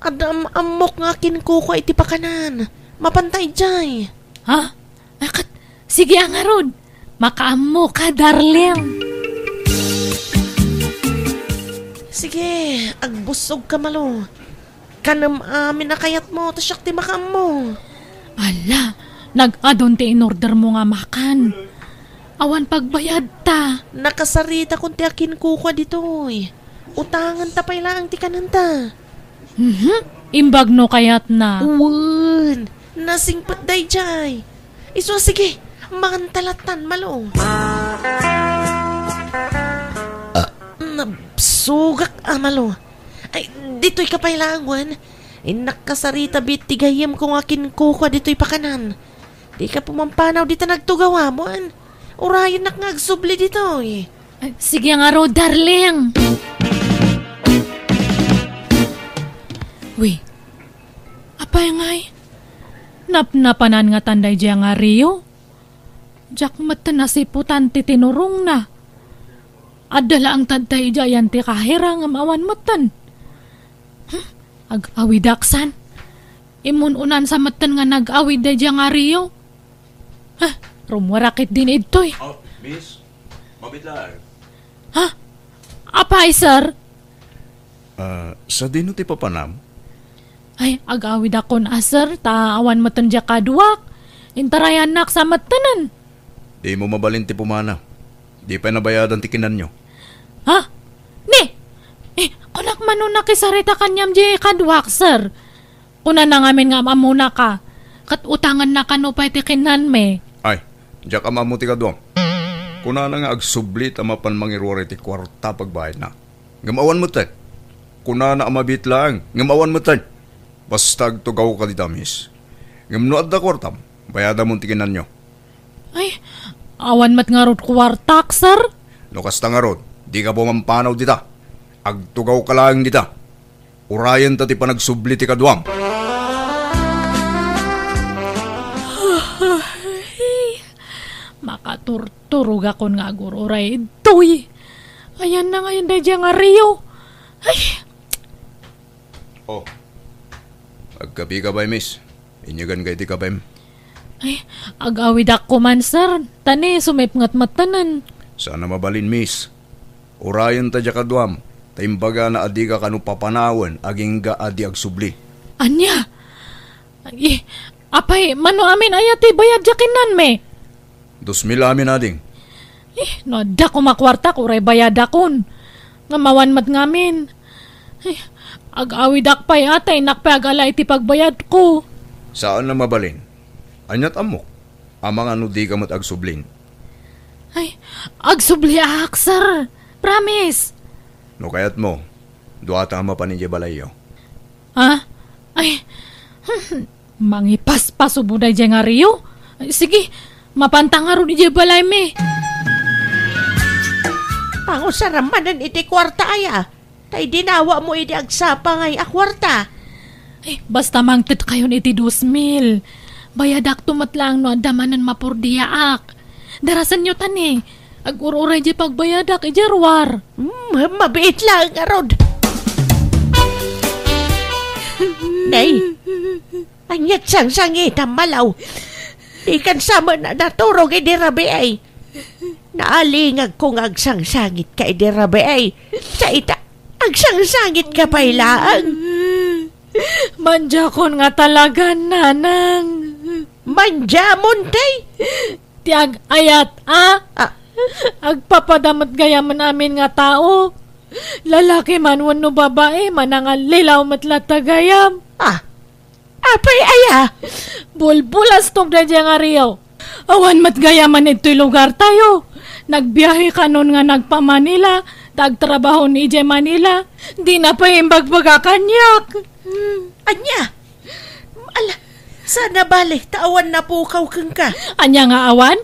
Adda am-ammok nga akinkukua iti pakanan. Mapanta idiay. Ha? Akat, sige a ngarud. Makaammoka, darling. Sige, agbussogka, Malo. Kanem amin a kayatmo, ta siak ti makaammo. Ala, nag-adun ti inordermo nga makan. Awan pagbayadta. Nakasaritakon ti akinkukua ditoy. Utangenta pay laeng ti kanenta. Mhm. Imbag no kayatna. Wen, nasingpet daydiay. Isu a sige, manganta lattan, Malo. Ah. Nabsugak a, Malo. Ay, ditoyka pay laeng, wen. Innak kasarita biit ti gayyemko nga akinkukua ditoy pakanan. Dika pumampanaw dita nagtugawam, wen. Urayennak nga agsubli ditoy. Ay, sige ngarud, darling. Wi, apay ngay? Napnapanan ngatan daydiay nga Rio? Diak metten nasiputan ti tinurongna. Adda laeng tadta idiay ti kahera ngem awan metten. Hmm, ag-awidak san. Immun-unan sa metten nga nag-awid daydiay nga Rio. Ah, rummuarak ketdin idtoy. Oh, miss, mabitlaan. Ha? Apay, sir? Ah, sadino ti papanam? Ay, ag-awidakon a, sir, ta awan metten diay kaduak. Intarayannak sa mettenen. Dimo mabalin ti pumanaw. Di pay nabayadan ti kinanyo. Ha? Ni? Eh, kunak mano nakisarita kaniam diay kaduak, sir. Kunana ngamin nga am-ammonaka, ket utangenna kano pay ti kinanmi. Ay, diak am-ammo ti kaduam. Kunana nga agsubli ta mapan mangiruar iti kuarta pagbayadna. Ngem awan metten. Kunana a mabiit laeng, ngem awan metten. Basta agtugawka dita, miss. Ngem no adda kuartam, bayadamon ti kinanyo. Ay, awan met ngarud kuartak, sir. No kasta ngarud, dika pumampanaw dita. Agtugawka laeng dita. Urayenta ti panagsubli ti kaduam. Makaturturogakon nga agur-uray ditoy. Ayanna ngayen daydiay nga Rio. Ay! Oh. Agkapika pay, miss? Inyaganka iti kapem? Ay, ag-awidak koman, sir. Ta ni, sumipnget metten. Saan a mabalin, miss. Urayenta diay kaduam, ta imbagana a dika kano papanawen agingga a di agsubli. Ania? Ay, apay, mano amin aya ti bayad diay kinnanmi? Dos mil amin, ading. Eh, no adda koma kuartak, uray bayadakon. Ngem awan met ngamin. Eh, ag-awidak pay, a, ta innak pay agala iti pagbayadko. Saan a mabalin. Ania't ammok? Amangan no dika met agsublin. Ay, agsubliak, sir. Promise. No kayatmo, duata a mapan idiay balayyo. Ha? Ay, mangipaspasubo daydiay nga Rio? Ay, sige, mapanta ngarud idiay balaymi. Pangusaram manen iti kuarta aya, tay dinawamo idi agsapa ngay a kuarta. Ay, basta mangtedkayon iti dos mil. Bayadakto met laeng no adda manen mapurdiaak. Darasenyo ta ni, ag-ur-uray diay pagbayadak idiay ruar. Hmm, mabiit laeng ngarud. Nay, ania't sangsangitam, Malaw? Dikan sa met a naturog idi rabii. Naalingagko nga agsangsangitka idi rabii. Sa ita, agsangsangitka pay laeng. Mandiakon nga talaga, nanang. Mandiamon, tay? Ti ag-ayat, a? Ah. Agpapada met gayamen amin nga tao. Lalaki man wenno babai, manangallilaw met latta gayam. Ah, apay aya? Bulbulastog daydiay nga Rio. Awan met gayamen ditoy lugartayo. Nagbiahe kanon nga nagpa-Manila, ta agtrabahon idiay Manila. Dina pay imbagbaga kaniak. Ania? Ala, saan a bale, ta awan napukaw kenka. Ania nga awan?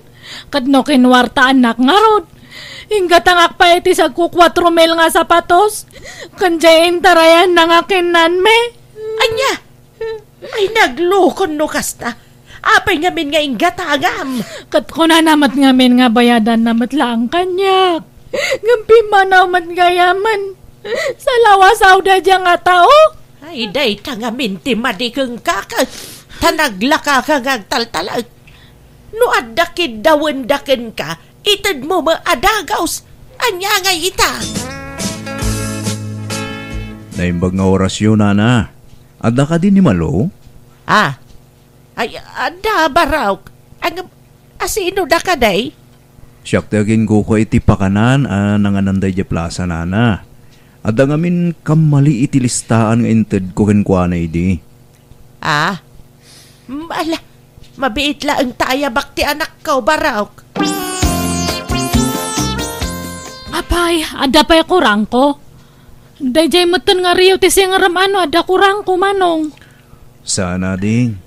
Ket no kinuartaannak ngarud, inggatangak pay iti sagko kuatro mil nga sapatos, ken diay intarayanna nga kinnanmi. Ania? Ay, naglukon no kasta. Apay ngamin nga inggatangam? Ket kunana met ngamin nga bayadanna met laeng kaniak. Ngem pimmanaw met gayamen. Salawasaw daydiay nga tao. Ay, dayta ngamin ti madi kenka, ket ta naglakaka nga agtaltalek. No adda kiddawenda kenka, itedmo met a dagus. Ania ngay ita? Naimbag nga orasyo, nana. Adda kadi ni Malo? Ah, ay, adda, Barok. Ang, asino da kadi? Siak ti aginkukua iti pakanan a nanganan daydiay plasa, nana. Adda ngamin kammali iti listaan nga intedko kenkuana idi. Ah? Mm, ala, mabiit laeng ta ayabak ti anakko, Barok. Apay, adda pay kurangko? Daydiay metten nga Rio ti singerem a no adda kurangko, manong. Saan a, ding.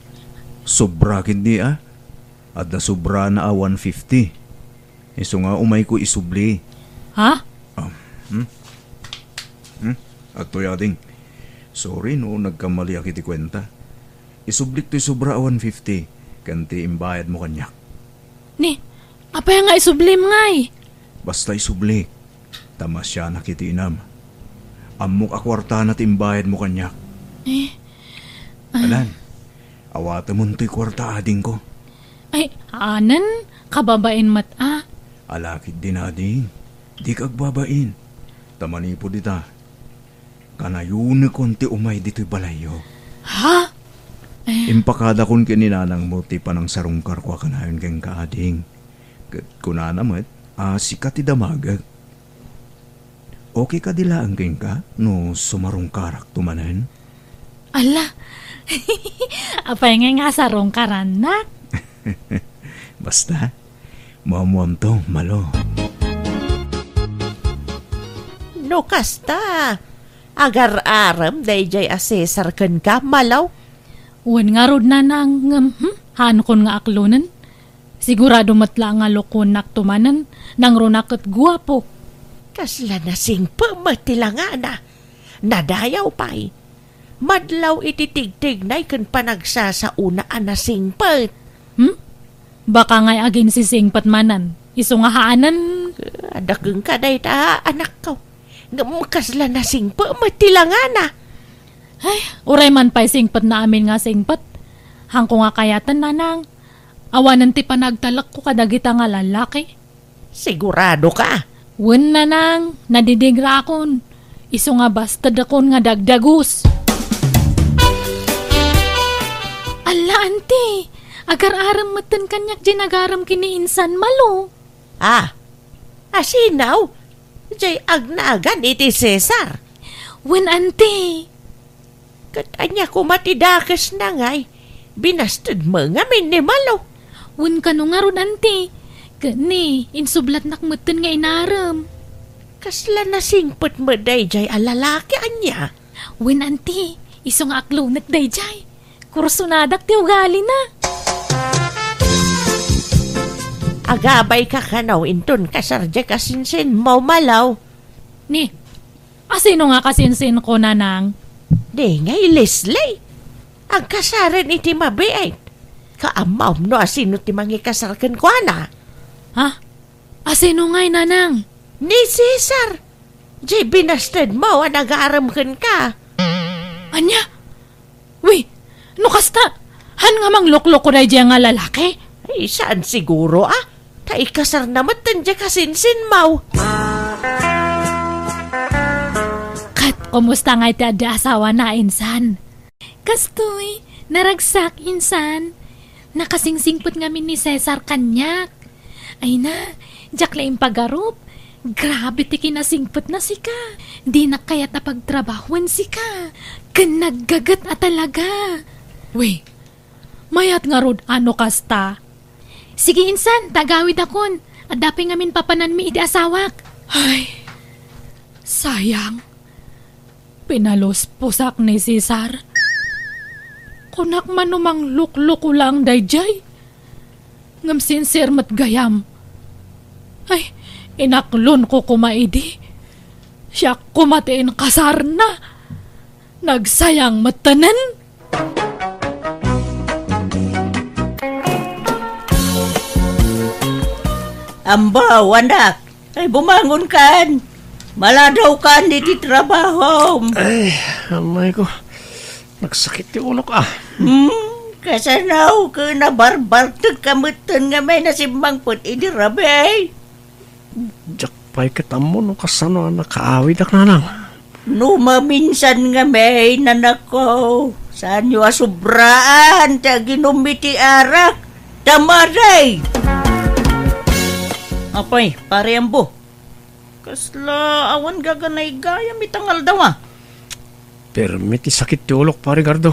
Sobra ketdi, a. Adda sobrana a one fifty. Isu nga umayko isubli. Ha? Ah, hmm? Hmm? Adtoy, ading. Sorry no nagkammaliak iti kuenta. Isublik toy sobra a one fifty, ken ti imbayadmo kaniak. Ni, apay nga isublim ngay? Basta isublik. Ta masianak iti inam. Ammok a kuartana ti imbayadmo kaniak. Eh? Ah. Alan, awatemon toy kuarta, adingko. Ay, anen, kababain met a. Alakid din, ading. Dika agbabain. Ta manipud ita, kanayonekon ti umay ditoy balayyo. Ha? Eh. Impakadakon ken ni nanangmo ti panangsarungkarko a kanayon kenka, ading. Ket kunana met a sika ti damagek. Okay kadi laeng kenka no sumarungkarakto manen? Ala, apay ngay nga sarungkarannak? Basta, maammuamto, Malo. No kasta, agar-arem daydiay a Cesar kenka, Malo? Wen ngarud, nanang, ngem, hmm, haankon nga aklonen. Sigurado met la nga lokonnak to manen, nangruna ket guapo. Kasla nasingpet met ti langana. Nadayaw pay. Madlaw iti tigtignay ken panagsasaona a nasingpet. Hmm? Baka ngay aginsisingpet manen, isu nga haanen. Adda kenka dayta, anakko. Ngem kasla nasingpet met ti langana. Ay, uray man pay singpetna amin nga singpet. Haanko nga kayaten, nanang. Awanen ti panagtalekko kadagita nga lallaki. Sigurado ka? Wen, nanang, nadidigraakon. Isu nga bastedakon nga dagdagus. Alla, anti, agar-arem metten kaniak diay nagarem ken ni insan Malo. Ah, asino? Diay agnagan iti Cesar? Wen, anti. Ket ania koma ti dakesna ngay? Binastedmo ngamin ni Malo. Wen, kano ngarud, anti? Ket ni, insublatnak metten nga inarem. Kasla nasingpet met daydiay a lalaki, ania? Wen, anti, isu nga aklonek daydiay. Kursunadak ti ugalina. Agabayka kano inton kasar diay kasinsinmo, Malo? Ni, asino nga kasinsinko, nanang? Di ngay Leslie. Agkasaren iti mabiit. Kaammom no asino ti mangikasar kenkuana? Ha? Asino ngay, nanang? Ni Cesar. Diay binastedmo a nagarem kenka. Ania? Wi, no kasta, han nga manglukloko daydiay nga lalaki? Ay, saan siguro, ah? Ta ikasarna metten diay kasinsinmo. Ket kumusta ngay ti adda asawana, insan? Kastoy, naragsak, insan. Nakasingsingpet ngamin ni Cesar kaniak. Ay na, diak la impagarup. Grabe ti kinasingpetna sika. Dinak kayat a pagtrabahoen sika. Ken naggaget a talaga. Wi, mayat ngarud a no kasta. Sige, insan, ta agawidakon. Adda pay ngamin papananmi iti asawak. Ay, sayang. Pinalusposak ni Cesar. Kunak man no manglukloko laeng daydiay. Ngem sincere met gayam. Ay, inaklonko koma idi. Siak koma ti inkasarna. Nagsayang mettenen. Ambaw, anak. Ay, bumangonkan. Maladawkan iti trabahom. Ay, amay ko. Nagsakit ti ulok, ah. Hmm, kasano ket nabarbartek ka metten nga may nasimmangpet idi rabii? Diak pay ket ammo no kasano a nakaawidak, nanang. No maminsan nga may nanakko, saanyo a sobraan ti aginum iti arak, ta maday! Apay, Pare Ambo, kasla awan gaganaygayam ita nga aldaw, a? Permi ti sakit ti ulok, Pare Gardo.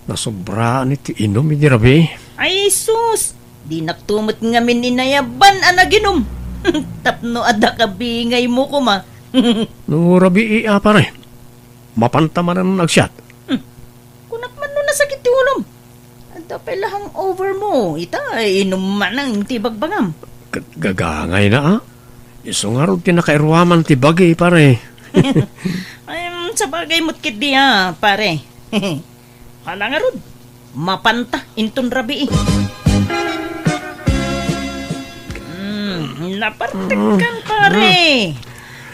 Nasobraan iti inum idi rabii. Ay, sus! Dinakto met ngamin inayaban a naginum. Tapno adda kabingaymo koma. No rabii a, pare, mapanta manen agsiat. Hmm. Kunak man no nasakit ti ulom. Adda pay la hangover mo, ita, inum manen ti bagbagam. Ket gagangayna, a? Isu ngarud ti nakairuaman ti bagi, pare. Ay, mm, sabagay met ketdi, a, pare. Hala ngarud, mapanta inton rabii. Mm, napartekkan, pare.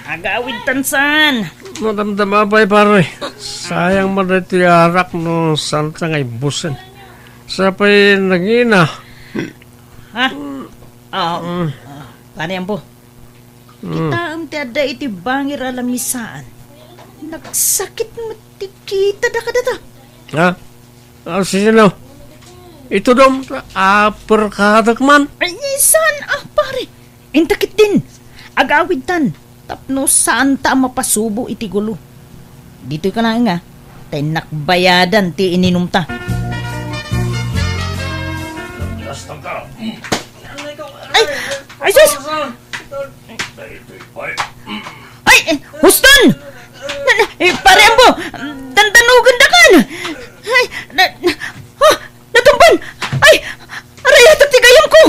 Agawidtan saan. Madamdama pay, pare. Sayang man daytoy arak no saanta nga ibbusen. Siak pay nangina. Ha? Ah, ah, pare Ambo. Kitaem ti adda iti bangir a lamisaan. Nagsakit met ti kitada kadata. Ha? Ah, sino? Itudom, aperkadek man. Ay, saan a, pare? Inta ketdin. Agawidtan. Tapno saanta a mapasubo iti gulo. Ditoy ka laeng, a, ta innak bayadan ti ininumta. Ay! Ay, sus! Ay, eh, huston! Na, na, eh, Pare Ambo, dandanugendakan! Ay, na, na, oh, natumban! Ay, arayatek ti gayamko!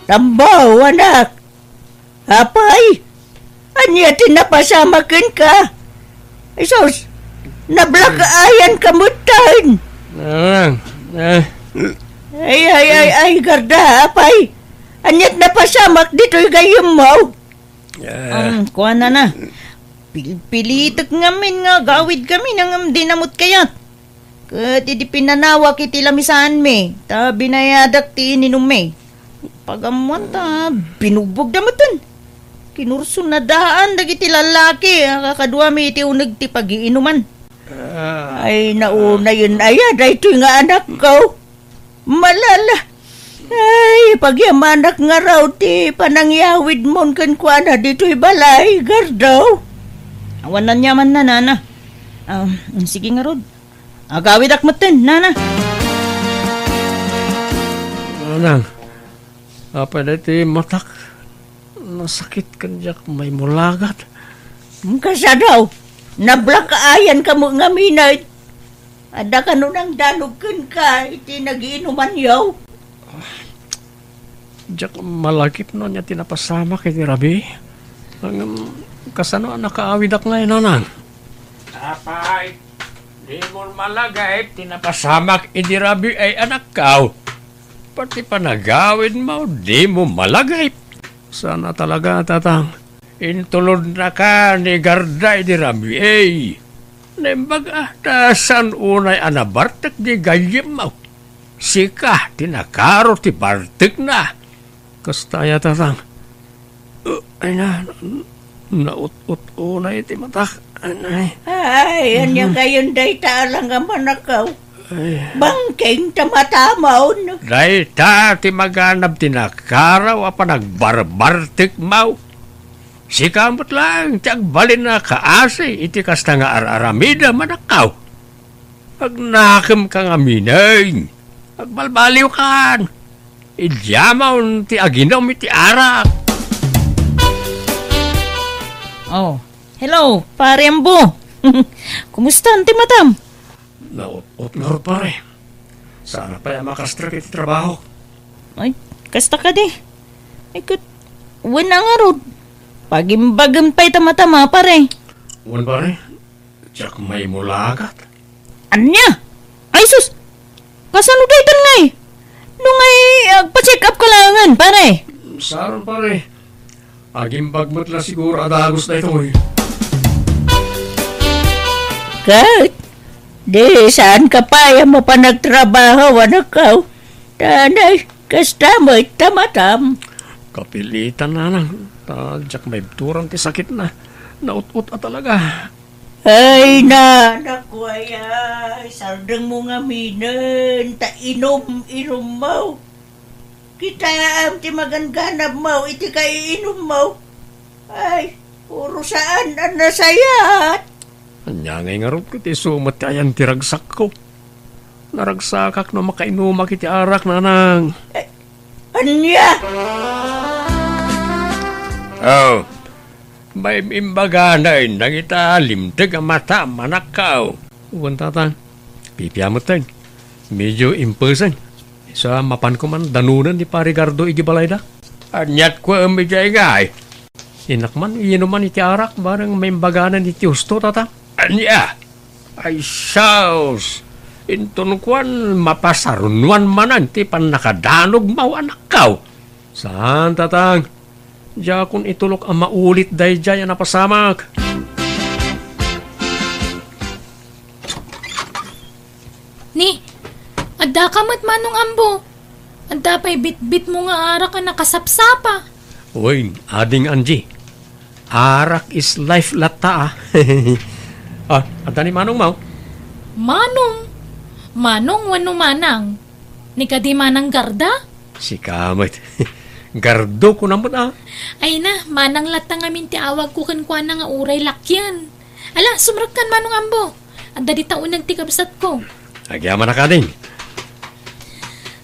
Tambaw, anak! Apay, ania ti napasamak kenka? Ay sus, nablakayan ka metten. Ah, eh. Ay, ay, ay, ay, Garda, apay. Aniat napasamak ditoy gayyemmo? Ah. Um, kuana na. Pilpilitek ngamin nga agawid kami nangem di namut kayat. Ket idi pinanawak iti lamisaanmi, ta binayadak ti ininummi. Pagammoan ta binugbogda metten. Kinurson na daan dagiti lallaki a kakaduami iti uneg ti pagiinuman. Ah. Ay, naunayen aya daytoy nga anakko. Malala. Ay, pagyamanak ngarud ti panangyawidmon kenkuana ditoy balay, Gardo. Awan aniamanna, nana. Ah, sige ngarud. Agawidak metten, nana. Nanang, apay daytoy matak? Nasakit ken diak maimulagat. Kasano? Nablakayan ka met ngamin. Adda kano nangdanog kenka iti nagiinumanyo? Diak malagip no ania ti napasamak iti rabii. Ngem kasano a nakaawidak ngay, nanang? Apay, dimon malagip ti napasamak iti rabii, anakko. Pati panagawidmo, dimo malagip. Saan a talaga, tatang. Intulodnaka ni Garda idi rabii. Naimbag a, ta saan unay a nabartek di gayyemmo. Sika ti nakaro ti bartekna. Kasta aya, tatang. Uh, ay na, naut-ut unay ti matak. Ay, ay. Ay, ania kayon dayta a langamanakaw? Ay. Bangkeng ta matamon. Dayta ti maganab ti nakaraw a panagbarbartekmo. Sika met laeng ti agbalin a kaasi iti kasta nga ar-aramidem, anakko. Agnakemka ngamin. Agbalbaliwkan. Idiamon ti aginum iti arak. Oh, hello, Pare Ambo. Kumusta ti matam? Naut-ot ngarud, pare. Saan pay a makastrek iti trabaho. Ay, kasta kadi. Ay, ket, wen a ngarud. Pagimbagem pay ta matam a, pare. Wen, pare. Diak maimulagat. Ania? Ay, sus! Kasano daytan ngay? No ngay, agpa-check up ka laengen, pare. Saan, pare. Agimbag met la siguro a dagus daytoy. Ket, di saan ka pay a mapanagtrabaho, anakko. Tanay, kasta met ta matam. Kapilitan, nanang. Ta diak maibturan ti sakitna. Naut-ot a talaga. Ay, na, naku, ay, ay, sardengmo ngaminen, ta inum-inummo. Kitaem ti magangganabmo iti kaiinummo. Ay, puro saan a nasayat. Ania ngay ngarud ket isu met ti ayan ti ragsakko? Naragsakak no makainumak iti arak, nanang. Eh, ania? Oh, maim-imbaganen dagita limteg a matam, anakko. Wen, tatang. Pipia metten. Medio impesen. Sa mapanko man danonen ni Pare Gardo iti balayda. Aniat kuem idiay ngay? Innak man inuman iti arak bareng maimbaganen iti husto, tatang. Ania? Ay, sus! Inton kuan, mapasarunoan manen ti pannakadanogmo, anakko. Saan, tatang. Diakon itulok a maulit daydiay a napasamak. Ni, adda ka met, Manong Ambo. Adda pay bitbitmo nga arak a nakasapsapa. Uy, Ading Angie. Arak is life latta, ah. Ah, adda ni manongmo? Manong? Manong wenno manang? Ni kadi Manang Garda? Sika met. Gardo ko namot, ah. Ay na, manang latta ngamin ti awagko kenkuana nga uray lakyan. Ala, sumrekkan, Manong Ambo. Adda dita uneg ti kabsatko. Agyamanak, Ading.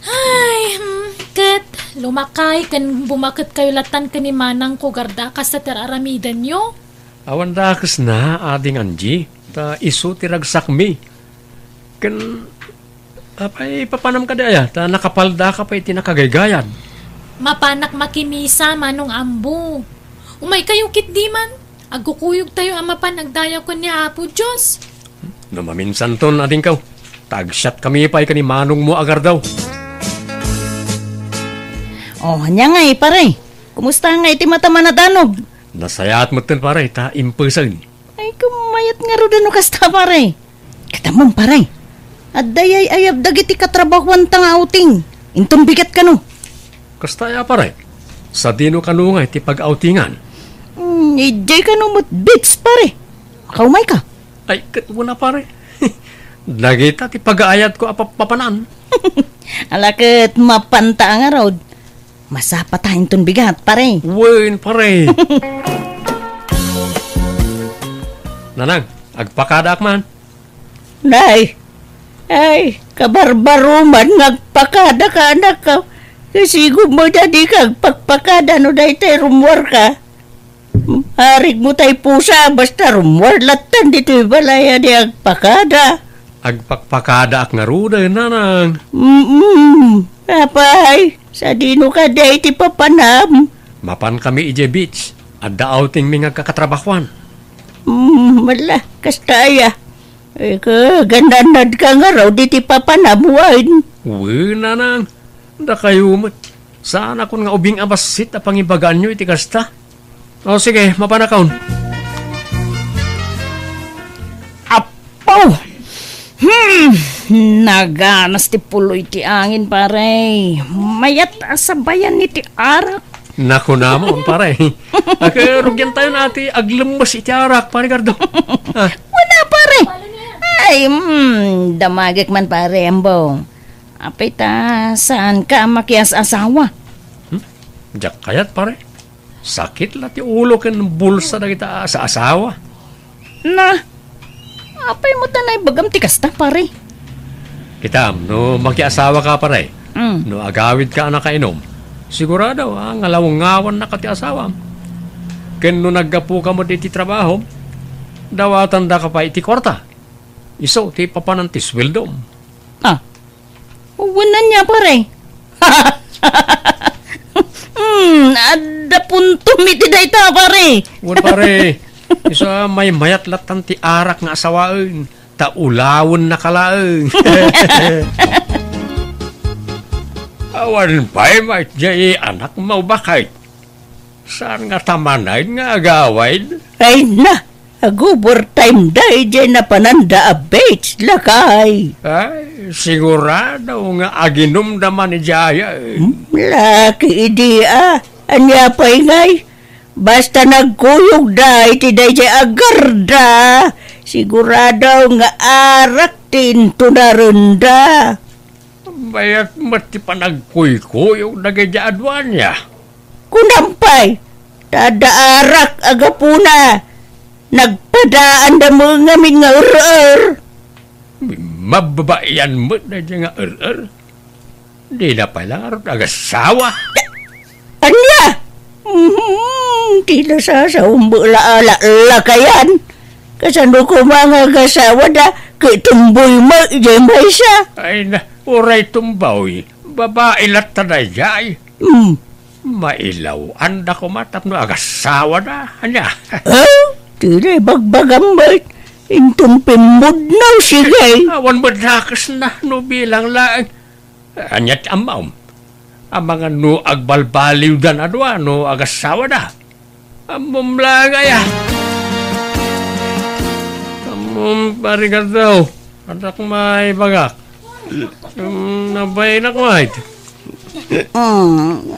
Ay, hmm, ket lumakay ken bumaketkayo lattan ken ni manangko, Garda, kasta ti ar-aramidenyo? Awan dakesna, Ading Angie, ta isu ti ragsakmi. Ken, apay, papanam kadi aya, ta nakapaldaka pay iti nakagaygayad? Mapanak makimisa, Manong Ambo. Umaykayo ketdi man. Agkukuyogtayo a mapan agdayaw ken ni Apo Dios. No maminsanton, adingkaw, ta agsiatkami pay ken ni manongmo a gardaw. Oh, ania ngay, pare? Kumusta ngay ti mata a nadanog? Nasayaat metten, pare, ta impesaen. Ay, kumayat ngarud no kasta, pare. Ket ammom, pare, adda yay-ayab dagiti katrabahuanta nga outing. Inton bigat kano. Kasta aya, pare? Sadino kano ngay ti pag-outingan? Hmm, idiay kano met beach, pare. Makaumay ka. Ay, ket wen a, pare. Dagita ti pagaayatko a pap-, papanan. Ala ket mapanta a ngarud. Masapata inton bigat, pare. Wen, pare. Nanang, agpakadaak man. Nay, ay, kabarbaroman nga agpakada ka, anak ka. Kasigom met a dika agpakpakada no daytoy rummuarka. Arigmo tay pusa, basta rummuar lattan ditoy balay a di agpakada. Agpakpakadaak ngaruden, nanang. Mm-mm. Apay, sadino kadi ti papanam? Mapankami idiay beach. Adda outingmi nga agkakatrabahuan. Mm, mala, kasta aya. Ika, gananad ka ngarud iti papanam wen? Wen, nanang. Dakayo met. Saanakon nga ubing a bassit a pangibagaanyo iti kasta. O, sige, mapanakon. Apo! Hmm, naganas ti puloy ti angin, pare. Mayat a sabayan iti arak. Nakunamon, pare. Aka, rugiantayon a ti aglemmes iti arak, pare Gardo. Ah. Wala, pare. Ay, hmm, damagek man, pare, ammo. Apay ta, saanka a makias-asawa? Hmm? Diak kayat, pare. Sakit la ti ulo ken bulsa dagita a-, sa asawa. Na, apay met a naibagam ti kasta, pare? Kitam, no makiasawaka, pare, Mm. no agawidka a nakainom, sigurado a ngalawngawannaka ti asawam. Ken no naggapuka met iti trabahom, dawatandaka pay iti kuarta. Isu ti papanan ti sueldom. Ah, wen ania, pare? Hmm, adda puntom iti dayta, pare. Wen, pare. Isu a maymayat lattan ti arak nga asawaen, ta ulawennaka laeng. Awan pay met diay anak mo, baket. Saan nga ta manen nga agawid? Ay na, ag-overtime da idiay napananda a beach, lakay. Ay, sigurado nga aginumda man idiay. Hmm, laki idi a. Ania pay ngay? Basta nagkuyogda iti daydiay a garda, sigurado nga arak ti intunarenda. Mayat met ti panagkuykuyog dagiti aduania. Kunam pay, ta adda arak a gapuna, nagpadaanda met ngamin nga er-er. Mababaian met daydiay nga er-er. Dida pay la ngarud agasawa. Ania? Mhm, ti nasasawem la a la-, lakayan. Kasano koma nga agasawada, ket tumboy met idiay maysa? Ay na, uray tumboy. Babai latta daydiay. Hmm. Mailaw-anda koma tapno agasawada. Ania? Ah? Ti bagbagam met. Inton pimmudnaw, sige. Awan met dakesna no bilang laeng. Ania ti ammom? Amangan no agbalbaliwdan a dua no agasawada. Ammom laeng aya. Ammom, pare Gardo. Adak maibagak. Um, nabainak, mait. Mm.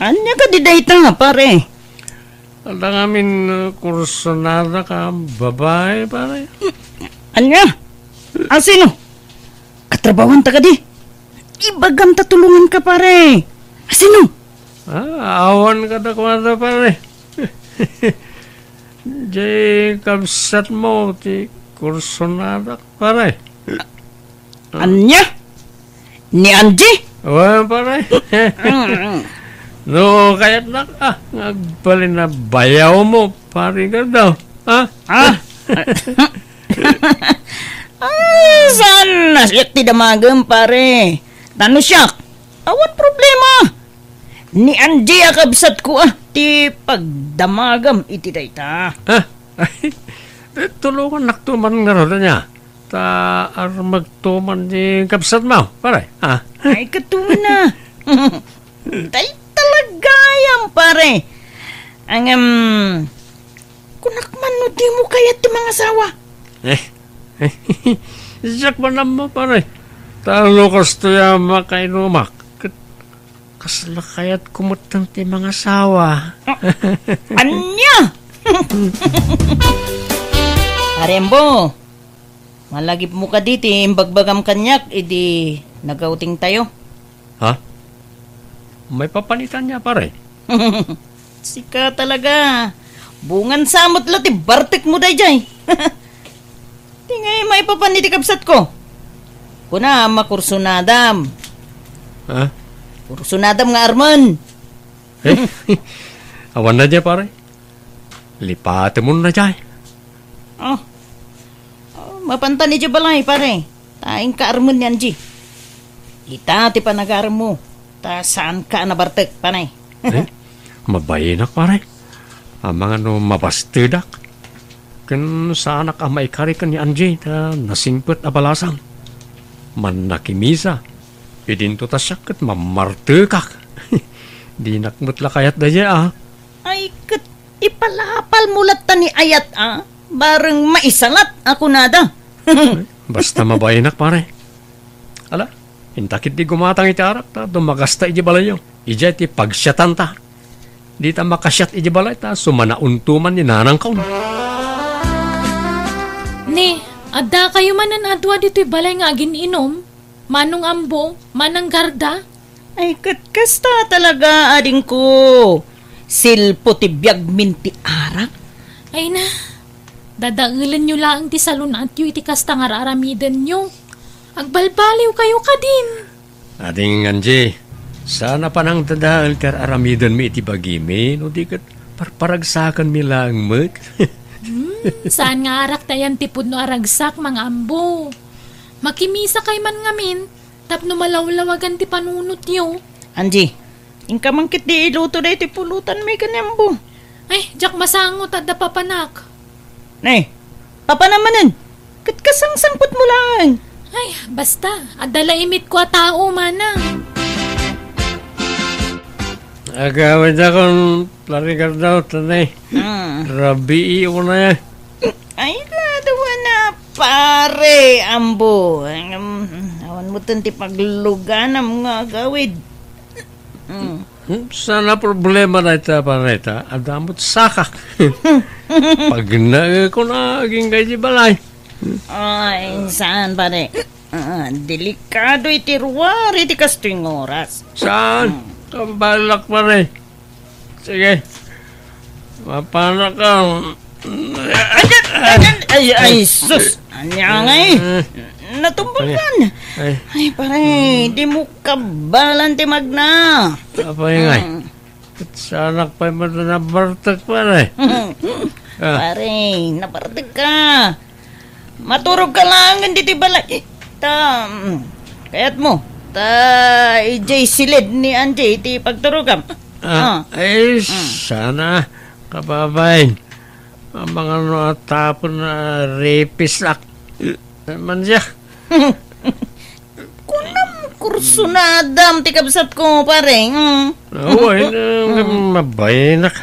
Ania kadi dayta, pare? Adda ngamin, uh, kursunada ka babai, pare? Ania? A sino? Katrabahuanta kadi? Ibagam ta tulonganka, pare. A sino? Ah, awan kadakuada, pare. Diay kabsatmo ti kursunadak, pare. Ania? Ni Angie? Wen, pare. Mm. No kayatnak, ah, nga agbalin a bayawmo, pare Gardo. Ah? Ah? Ah, saan na siak ti damagem, pare? Ta no siak, awan problema. ni Angie a kabsatko a ti pagdamagam iti dayta. Ah, tulongannakto man ngarud ania. Ta armegto man ni kabsatmo, pare. Ah. Ay, katuna. Dayta la gayam, pare. Ngem, kunak man no dimo kayat ti mangasawa. Eh, siak man ammo, pare. Ta no kastoy a makainumak, ket kasla kayatko metten ti mangasawa. Ah, ania? Pare Ambo, malagipmo kadi ti imbagbagam kaniak idi nagawtingtayo? Ha? Maipapan ita ania, pare? Sika talaga. Bungan sa met la ti bartekmo daydiay. Ti ngay maipapan iti kabsatko. Kuna, makursunadam. Ha? Kursunadam nga armen. Eh? Awan na dia, pare. Lipatemon na dia. Oh. Oh, mapantan iti balay, pare. Ta inka armen ni Angie. Ita ti panagaremmo. Ta saanka a nabartek, pare. Eh? Mabainak, pare. Amangan no mabastedak. Ken saanak a maikari ken ni Angie ta nasingpet a balasang. Mannakimisa. Idinto ta siak ket mammartekak. Dinak met la kayat daydiay, ah. Ay, ket ipalapalmo latta ni ayat, ah. Bareng maisalat a kunada. Basta mabainak, pare. Ala, inta ketdi gumatang iti arak ta dumagasta iti balayyo. Idiay ti pagsiatanta. Dita makasiat iti balay ta sumanaonto man ni nanangko. Ni, addakayo manen a dua ditoy balay nga agin-inom? Manong Ambo, Manang Garda? Ay, ket kasta talaga, adingko. Silpo ti biagmin ti arak. Ay na, dadaelenyo laeng ti salun-atyo iti kasta nga ar-aramidenyo. Agbalbaliwkayo kadin. Ading Angie, saan a panangdadael ti ar-aramidenmi iti bagimi, no di ket parparagsakanmi laeng met. Hmm, saan nga arak ti ayan ti pudno a ragsak, Mang Ambo. Makimisakay man ngamin, tapno malawlawagan ti panunotyo. Angie, inka man ketdi iluto daytoy pulutanmi ken ni Ambo. Ay, diak masango ta adda papanak. Nay, papanam manen. Ket kasangsangpetmo laeng. Ay, basta, adda la imitko a tao, manang. Agawidakon, Pare Garda, tanay. Hmm. Rabii una. Ay, ladawan na, Pare Ambo. Em, awan mo ti pagluganam nga agawid. Mm. Hmm, saan a problema dayta, pare, ta adda met sakak. Pagnaeko na agingga iti balay. Ay, saan, pare? Ah, delikado iti ruar iti kastoy nga oras. Saan? Mm. Kambalak, pare. Sige. Mapanaka. Ay, ay, ay, ay, sus! Ania ngay? Eh. Natumbakan. Ay. Ay, pare, di mo kabalan ti magna. Apay ngay? Mm. Saanak pay met nabartek, pare. Ah. Pare, nabartek ka. Maturog ka laengen ditoy balay. Ta, mm, kayat mo. Ta, idiay silid ni Angie iti pagturogam. Ah, ah. Ay, mm. Sana, kababain. Amangan no a tapon a rapistaak. Mansiak. Kunam, kursunadam ti kabsatko, pare. Mm. Awan, mm, mabainak.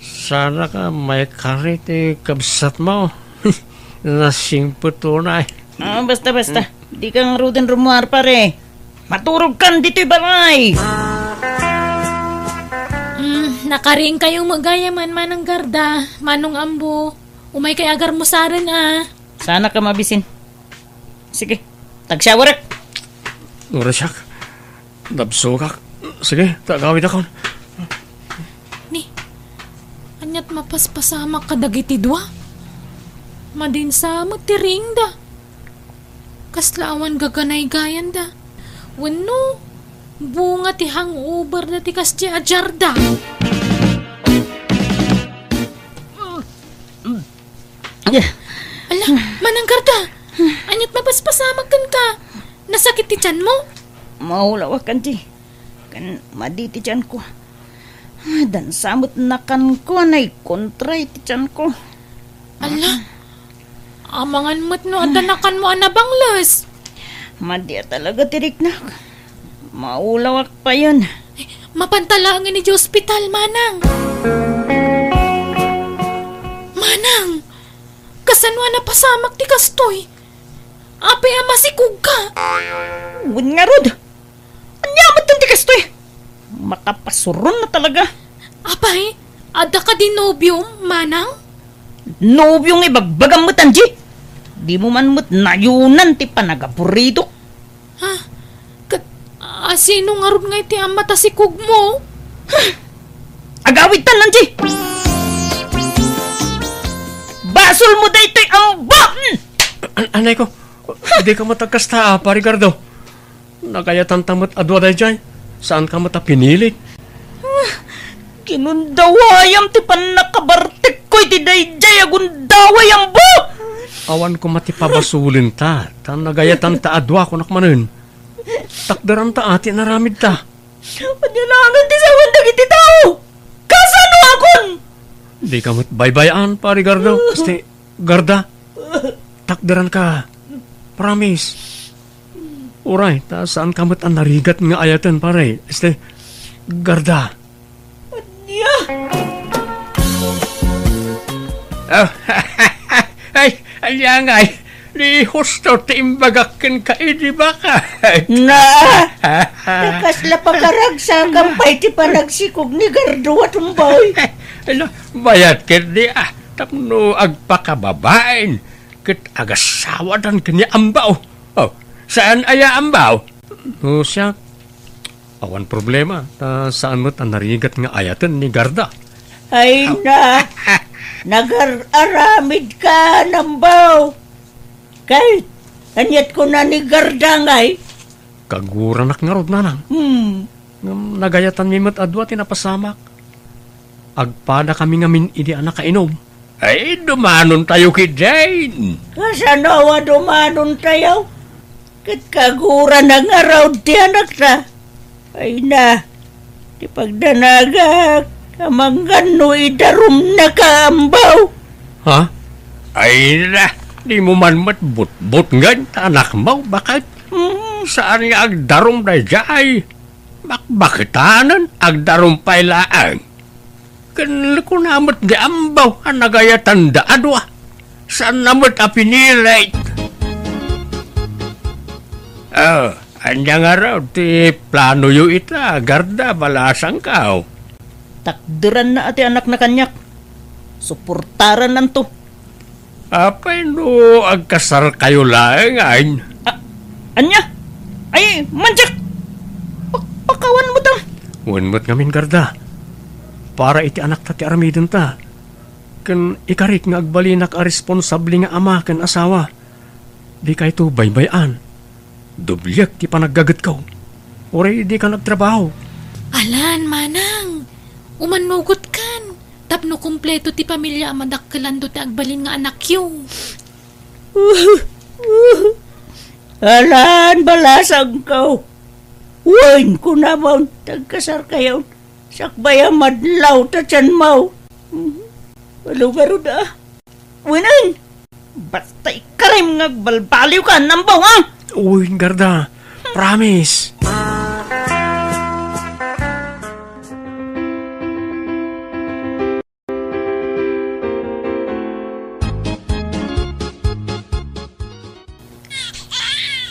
Saanak a maikari ti kabsatmo. Nasingpet unay. Ah, basta, basta. Dika ngaruden rummuar, pare. Maturog kan ditoy balay. Mm, nakariingkayo met gayam, Manang Garda, Manong Ambo. Umaykay agarmusaren a. Saanak a mabisin. Sige, tagsiawarek. Urasiak. Nabsogak. Sige, ta agawidakon. Ni, aniat mapaspasamak kadagiti dua? Madinsa met ti riingda. Kasla awan gaganaygayanda. Wenno, bunga ti hangover da ti kasdi a jarda. Ala, Manang Garda, aniat mapaspasamak kenka? Nasakit ti tianmo? Maulawak, Angie. Ken madi ti tianko. Dansa met nakanko a naikontra iti tianko. Ala, amangan met no adda nakanmo a nabangles. Madi a talaga ti riknak. Maulawak payen. Mapanta laengen iti ospital, Manang. Manang, kasano a napasamak ti kastoy? Apay a masikogka? Wen ngarud. Ania met ti kastoy? Makapasuron na talaga. Apay, adda kadi nobiom, Manang? Nobio nga ibagbagam met, Angie? Dimo man met nayonan ti panagaburidok. Ha? Ket, a, sino ngarud nga iti ama ta sikogmo? Agawidtan, Angie! Basolmo daytoy, ambo! Hmm! An-, anay ko, di ka matagkasta, ah, Pari Gardo. Nagayatanta met a dua daydiay. Saanka met a pinilit. Ah, kinundawayam ti pannakabartekko iti daydiay a gundaway, ambo! Awan koma ti pabasolenta, ta nagayatanta a dua, kunak manen. Takderanta a ti inaramidta. Ania laengen ti sawen dagiti tao? Kasanoakon? Dika met baybay-an, Pari Gardo. Este, Garda. Takderanka. Promise. Uray, ta saanka met a narigat nga ayaten, pare. Este, Garda. Ania? Ah, ay, ania ngay? Ni husto ti imbagak kenka idi baka. Na, ta kasla pakaragsakam pay ti panagsikog ni Gardo a tumbay. Ala, bayat ketdi, ah, tapno agpakababain ket agasawadan ken ni Ambaw. Oh, saan aya Ambaw? No siak, awan problema, ta saan met a narigat nga ayaten ni Garda. Ay na, nagar-aramid ka, Ambaw. Kay, aniat kuna ni Garda ngay? Kaguranak ngarud, nanang. Hmm. Ngem nagayatanmi met a dua ti napasamak. Agpadakami ngamin idi a nakainom. Ay, dumanontayo ketdin. Kasano a dumanontayo? Ket kagurana ngarud ti anakta. Ay na, ti pagdanagak, amangan no idarumnaka, Ambaw. Ha? Ay na, dimo man met butbutngen ta anakmo, baket? Hmm, saan nga agdarum daydiay? Bakbaketanen, agdarum pay laeng. Ken kuna met ni Ambaw a nagayatanda a dua. Saanna met a pinilit. Oh, ania ngarud ti planoyo ita, Garda, balasangko? Takderanna a ti anakna kaniak. Suportarannanto. Apay no agkasarkayo laengen? A-, ania? Ay, manjak! Pakpakawan mo ta! Wen met ngamin, Garda. Para iti anakta ti aramidenta. Ken ikarik nga agbalinak a responsable nga ama ken asawa. Dikayto baybay-an. Dobliek ti panaggagetko. Uray dika nagtrabaho. Alan, manang, umannugotkan tapno kompleto ti pamilia a madakkelanto ti agbalin nga anakyo. Alan, balasangko. Wen, kunamon, tagkasarkayon. Sakbay a madlaw ta tianmo. Malugarod a. Wenen! Basta ikarim nga agbalbaliwka, Ambaw, ha? Uy, Garda. Promise.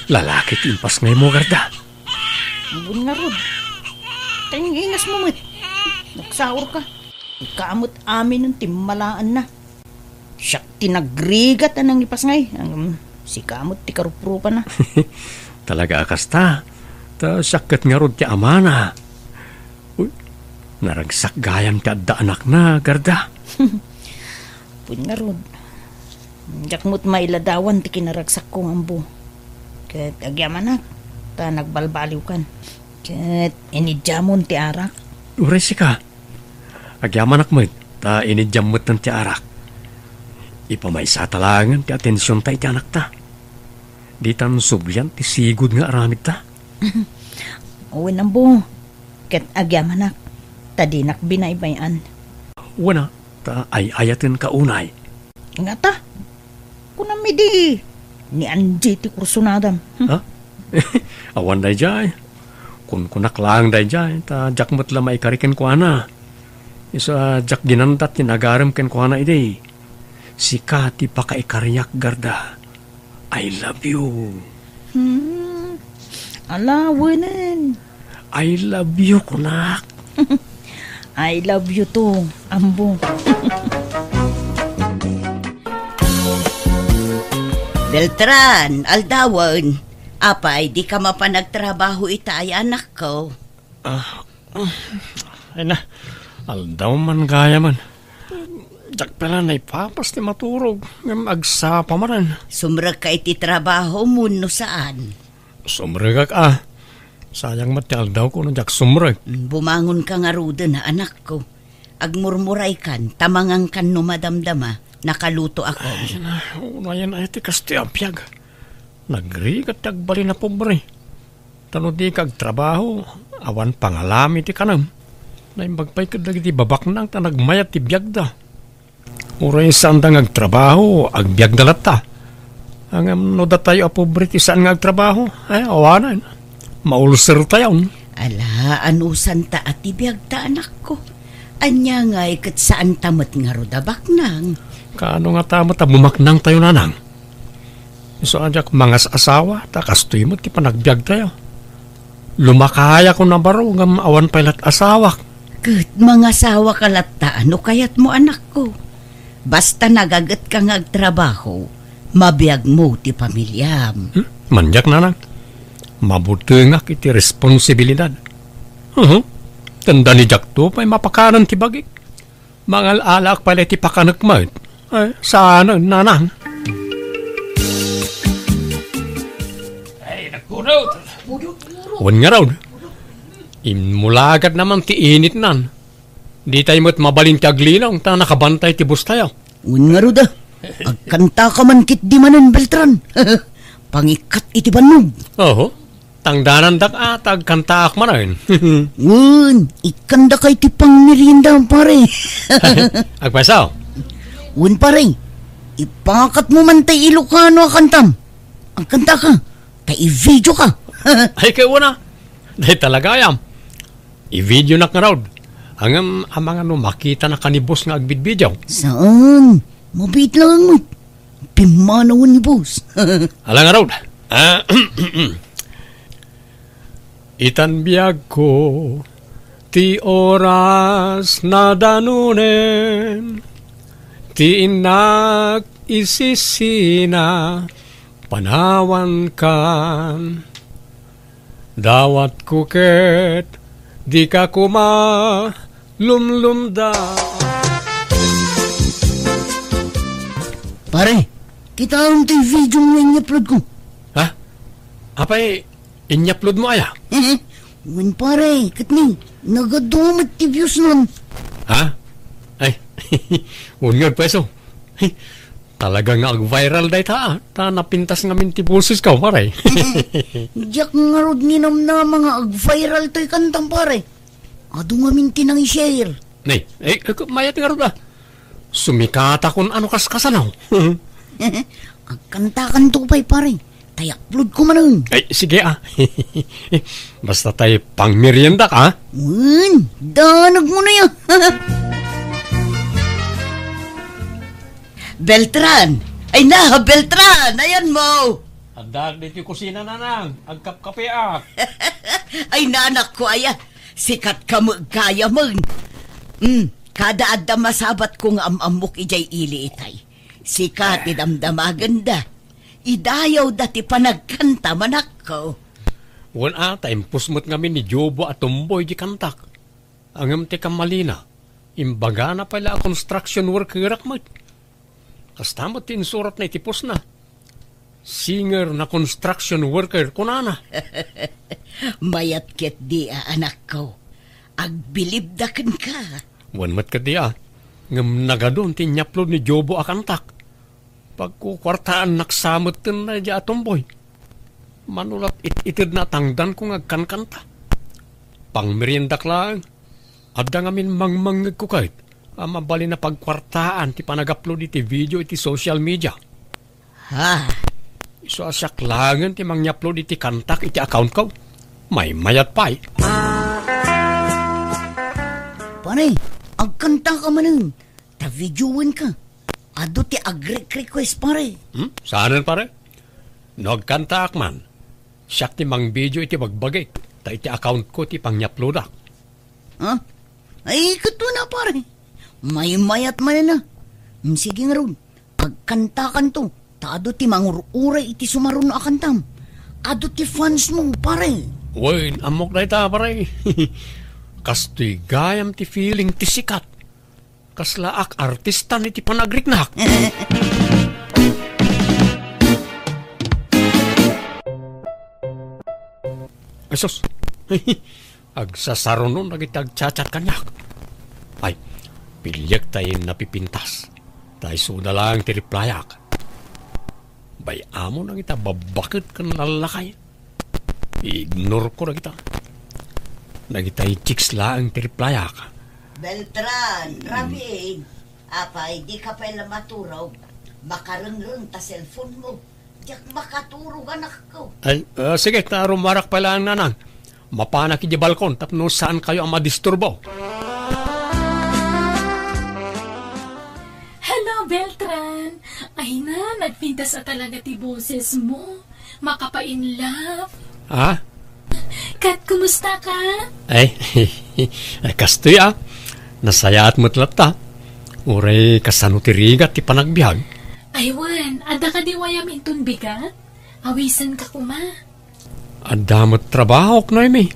Lalaki ti impasngaymo, Garda. Ammon ngarud. Taingingasmo met. Nagsaurka. Ika met amin ti malaanna. Siak ti nagrigat a nangipasngay. Ngem sika met ti karuprupana. Talaga a kasta. Ta siak ket ngarud ti amana. Uy, naragsak gayam ti adda anakna, Garda. Ammon ngarud. Diak met mailadawan ti kinaragsakko nga ammo. Ket agyamanak, ta nagbalbaliwkan. Ket inidiamon ti arak. Uray sika. Agyamanak met, ta inidiam metten ti arak. Ipamaysata laengen ti atensionta iti anakta. Ditan sublian ti sigud nga aramidta. Wen, ammo. Ket agyamanak, ta dinak binaybay-an. Wen a, ta ay-ayatenka unay. Ngata? Kunam idi, ni Angie ti kursunadam. Hmm? Ha? Awan daydiay. Kunkunak laeng daydiay, ta diak met la maikari kenkuana. Isu a diak ginandat ti nagarem kenkuana idi. Sika ti pakaikariak, Garda. I love you. Hmm. Ala, wenen. I love you, kunak. I love you too, Ambo. Beltran, aldawen. Apay, di ka mapan agtrabaho ita ay anakko? Ah, ay na, aldaw man gayam. Diak pay la naipapas ti maturog, ngem agsapa manen. Sumrekka iti trabaho mo no saan? Sumrekak a. Sayang met ti aldawko no diak sumrek. Mm, bumangonka ngaruden a, anakko. Agmurmuraykan, ta mangankan no madamdama, nakalutoakon. Ay, na, unayen ay ti kastoy a biag. Nagrigat ti agbalin a pobre. Ta no dika agtrabaho, awan pangalami ti kanem. Naimbag pay ket dagiti babaknang ta nagmayat ti biagda. Uray saanda nga agtrabaho, agbiagda latta. Ngem no datayo a pobre ti saan nga agtrabaho, ay, awanen. Maulsertayon. Ala, anusanta a ti biagta, anakko. Ania ngay ket saanta met ngarud a baknang? Kaano ngata met a bumaknangtayo, nanang? Isu a diak mangas-asawa, ta kastoy met ti panagbiagtayo. Lumakayak a baro ngem awan pay lat asawak. Ket mangasawaka latta no kayatmo, anakko. Basta nagagetka nga agtrabaho, mabiagmo ti pamiliam. Hmm? Maniak, nanang. Mabutengak iti responsibilidad. Uhu. Tanda ni diakto pay mapakanen ti bagik. Mangal-alaak pay la iti pakanek met. Ay, saan, nanang? Ay, nagpudot. Wen ngarud. Immulagat naman ti initnan. Ditay met mabalin ti aglinaw, ta nakabantay ti bustayo. Wen ngarud a. Agkantaka man ketdi manen, Beltran. Pangikkat iti bannog. Oho. Tangdanandak a ta agkantaak manen. Wen, ikkandaka iti pangmerienda, pare. Agpayso? Wen, pare. Ipangakatmo man tay Ilocano a kantam. Agkantaka, ta i-videoka. Ay, kay una. Dayta la gayam. I-videonak ngarud. Ngem amangan no makitanaka ni boss nga agbidbidiaw. Saan? Mabiit laeng met. Pimmanawen ni boss. Ala ngarud. Ah, itan biagko, ti oras nadanunen, ti innak isisina, panawankan. Dawatko ket dika koma lumlumda. Pare, kitaem ti video nga inyupload ko. Ha? Apay, inyupload mo aya? Wen, pare, ket ni, nagadu met ti views non. Ha? Ay, wen nga, pweso. Talaga nga ag-viral dayta, ah. Ta napintas ngamin ti boses ko, pare. Diak ngarud ninamnama nga ag-viral toy kantam, pare. Adu ngamin ti nang-share. Nay, eh, eh, mayat ngarud, ah. Sumikatakon ano kas kasanaw. Agkantakanto pay, pare. Tay upload ko manen. Ay, sige, ah. Basta tay pangmeriendak, ah. Wen, danag mo na yan. Beltran! Ay na, Beltran! Ayan mo! Addaak ditoy kusina, nanang. Agkapkapeak. Ay, nanak ko, aya. Sikat ka met gayam. Hmm, kada adda masabat ko nga am-ammok idiay ili itay. Sika ti damdamagenda. Idayawda ti panagkanta, manakko. Wen a, ta impus met ngamin ni Jobo a tumboy di kantak. Ngem ti kammalina, imbagana pay la a construction workerak met. Kasta met ti insuratna iti postna. Singer na construction worker, kunana. Mayat ketdi a, anakko. Agbilibda kenka. Wen met ketdi a, ngem nagadun ti inyapload ni Jobo a kantak. Pagkukuartaannak sa metten daydiay a tumboy. Mano la it-itedna a tangdanko nga agkankanta. Pangmeriendak laeng. Adda ngamin mangmangngegko ket a mabalin a pagkuartaan ti panag-upload iti video iti social media. Ha? Isu a siak laengen ti mangngapload iti kantak iti account ko. Maymayat pay. Pare, agkanta ka manen. Ta videoen ka. Adu ti agre-request, pare. Hmm? Saanen, pare? No agkantaak man, siak ti mangvideo iti bagbagik, ta iti account ko ti pangngaploadak. Ha? Ay, kato na, pare. Maymayat manen a. Hmm, sige ngarud. Agkantakanto, ta adu ti mangur-uray iti sumaruno a kantam. Adu ti fans mo, pare. Wen, ammok dayta, pare. Kastoy gayam ti feeling ti sikat. Kaslaak artistan iti panagriknak. Ay, sus. Agsasarunon dagiti agchat-chat kaniak. Ay, piliek ta napipintas. Ta isuda laeng ti replyak. Bay-amo dagita babbaket ken lallakay. I-ignore ko dagita. Dagita i-chicks laeng ti replyak. Beltran, Hmm. Rafi, apay, di ka pay la maturog? Makarengreng ta cellphone mo. Diak makaturog, anakko. Ay, ah, sige, ta rumarak pay laeng, nanang. Mapanak idiay balkon tapno saankayo a madisturbo. Hello, Beltran! Ay na, nagpintas a talaga ti boses mo. Makapa-in love. Ha? Ket, kumusta ka? Ay, ay, kastoy, ah. Nasayaat met latta. Uray kasano ti rigat ti panagbiag? Ay, wen, adda kadi wayam inton bigat? Awisen ka koma. Adda met trabahok, Noemi.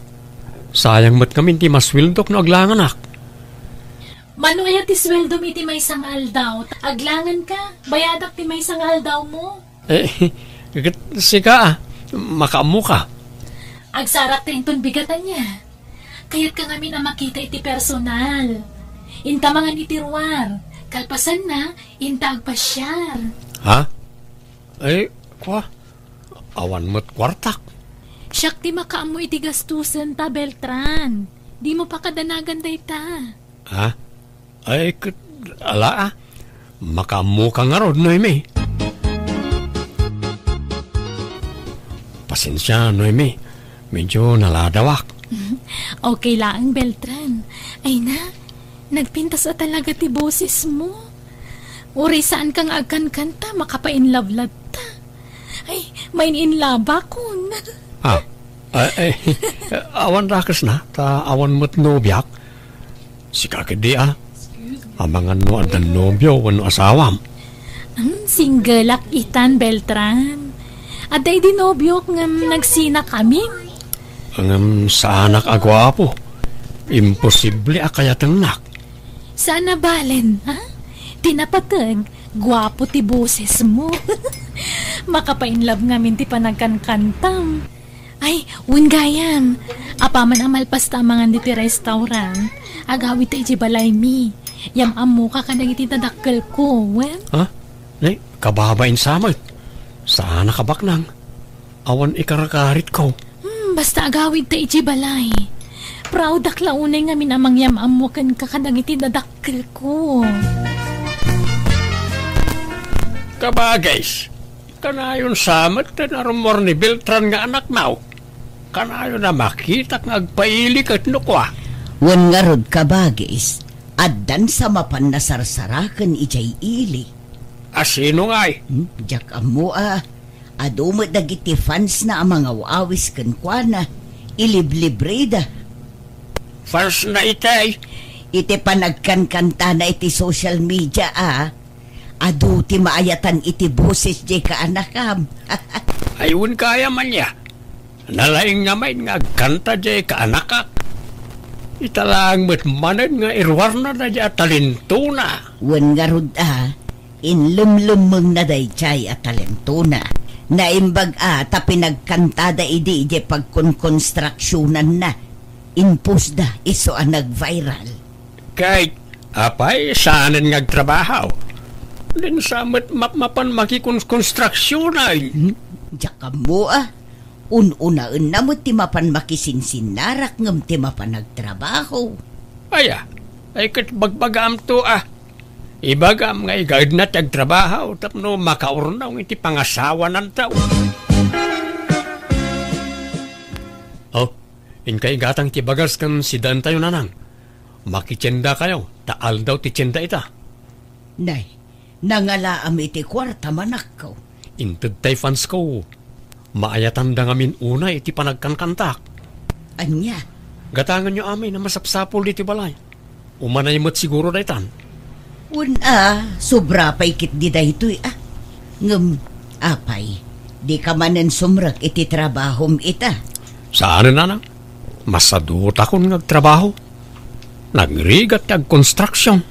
Sayang met ngamin ti masweldok no aglanganak. Mano aya ti sweldom iti maysa nga aldaw? Aglangan ka, bayadak ti maysa nga aldaw mo. Eh, ket sika, ah, makaammo ka. Agsarak ta inton bigat ania. Kayat ka ngamin a makita iti personal. Inta mangan iti ruar. Kalpasanna, inta agpasiar. Ha? Ay, kwa, awan met kuartak. Siak ti makaammo iti gastusen ta, Beltran. Dimo pakadanagan dayta. Ha? Ay, ket, ala, ah. Makaammo ka ngarud, Noemi. Pasensia, Noemi. Medyo naladawak. Okay laeng, Beltran. Ay na, nagpintas a talaga ti boses mo. Uray saan ka nga agkankanta, makapa-in love latta. Ay, main-in love akon. Ah, ah, eh, awan dakes na, ta awan met nobiak. Sika ketdi, ah. Amangan no adda nobio wenno asawam. Hmm, single ak itan, Beltran. Adda idi nobiok ngem nagsina kami. Ngem saanak a guapo. Imposible a kayatengnak. Saan a balen, ha? Ti napateg, guapo ti boses mo. Makapa-in love ngamin ti panagkankantam. Ay, wen gayam. Apaman a malpas ta amangan ditoy restaurant, agawid ta idiay balaymi. Yam-ammoka kadagiti dadakkelko, wen? Ha? Nay, kababain sa met. Saanak a baknang. Awan ikarakaritko. Hmm, basta agawid ta idiay balay. Proud ak la unay ngamin a mangyam-ammo kenka kadagiti dadakkelko. Kabagis, kanayon sa met ti narummuar ni Beltran nga anakmo. Kanayon a makitak nga agpaili ket no kua. Wen ngarud, kabagis, addan sa mapan nasarsaraken idiay ili. A sino ngay? Hmm, diak ammo a. Adu met dagiti fans na a mangaw-awis kenkuana. Iliblibreda. Fans na itay? Iti panagkankantana iti social media a. Adu ti maayatan iti boses diay kaanakam. Ay, wen gayam ania. Nalaing ngamin nga agkanta diay kaanakak. Ita laeng met manen nga iruarna daydiay a talentona. Wen ngarud a, inlemlemmengna daydiay a talentona. Naimbag a ta pinagkantada idi idiay pagkonkonstruksionanna. Inpostda isu a nag-viral. Kay, apay, saanen nga agtrabaho? Dinsa met mapmapan makikon-, konstruksionan. Hmm? Diak ammo a. Un-unaenna met ti mapan makisinsinnarak ngem ti mapan agtrabaho. Aya, ay ket bagbagaamto a. Ibagam nga igaedna ti agtrabaho tapno makaurnaw iti pangasawananto. Oh, inka igatang ti bagas ken sidaentayo, Nanang. Makitiendakayo, ta aldaw ti tienda ita. Nay, nangalaam iti kuartam, anakko. Inted tay fansko. Maayatanda ngamin unay iti panagkankantak. Ania? Gatangenyo amin a masapsapul ditoy balay. Umanay met siguro daytan. Wen a, sobra pay ketdi daytoy a. Ngem, apay, dika manen sumrek iti trabahom ita? Saanen, Nanang. Masadutakon nga agtrabaho. Nagrigat ti agkonstruksion.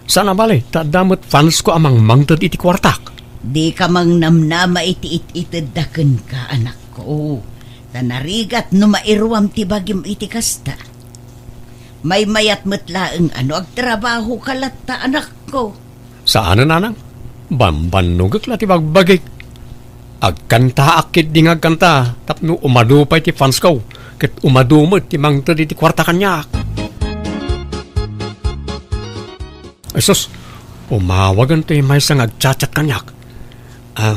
Saan a bale, ta adda met fansko a mangmangted iti kuartak. Dika mangnamnama iti it-itedda kenka, anakko. Ta narigat no mairuam ti bagim iti kasta. Maymayat met laeng a no agtrabahoka latta, anakko. Saanen, Nanang. Bambannogek la ti bagbagik. Agkantaak ketdi nga agkanta tapno umadu pay ti fansko, ket umadu met ti mangted iti kuarta kaniak. Ay sus, umawagen ti maysa nga agchat-chat kaniak. Ah,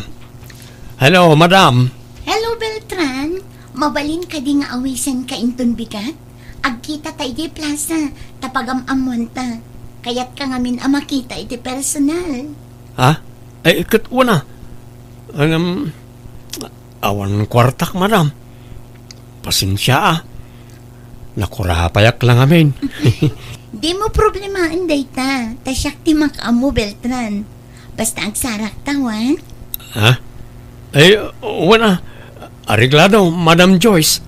hello, madam. Hello, Beltran. Mabalin kadi nga awisenka inton bigat? Agkitata idiay plaza, ta pagam-ammoanta. Kayatka ngamin a makita iti personal. Ha? Ay, ket wen a. Ngem, awan kuartak, madam. Pasensia a. Nakurapayak la ngamin. Dimo problemaen dayta, ta siak ti makaammo, Beltran. Basta agsarakta, wen? Ha? Ay, wen a. Areglado, Madam Joyce.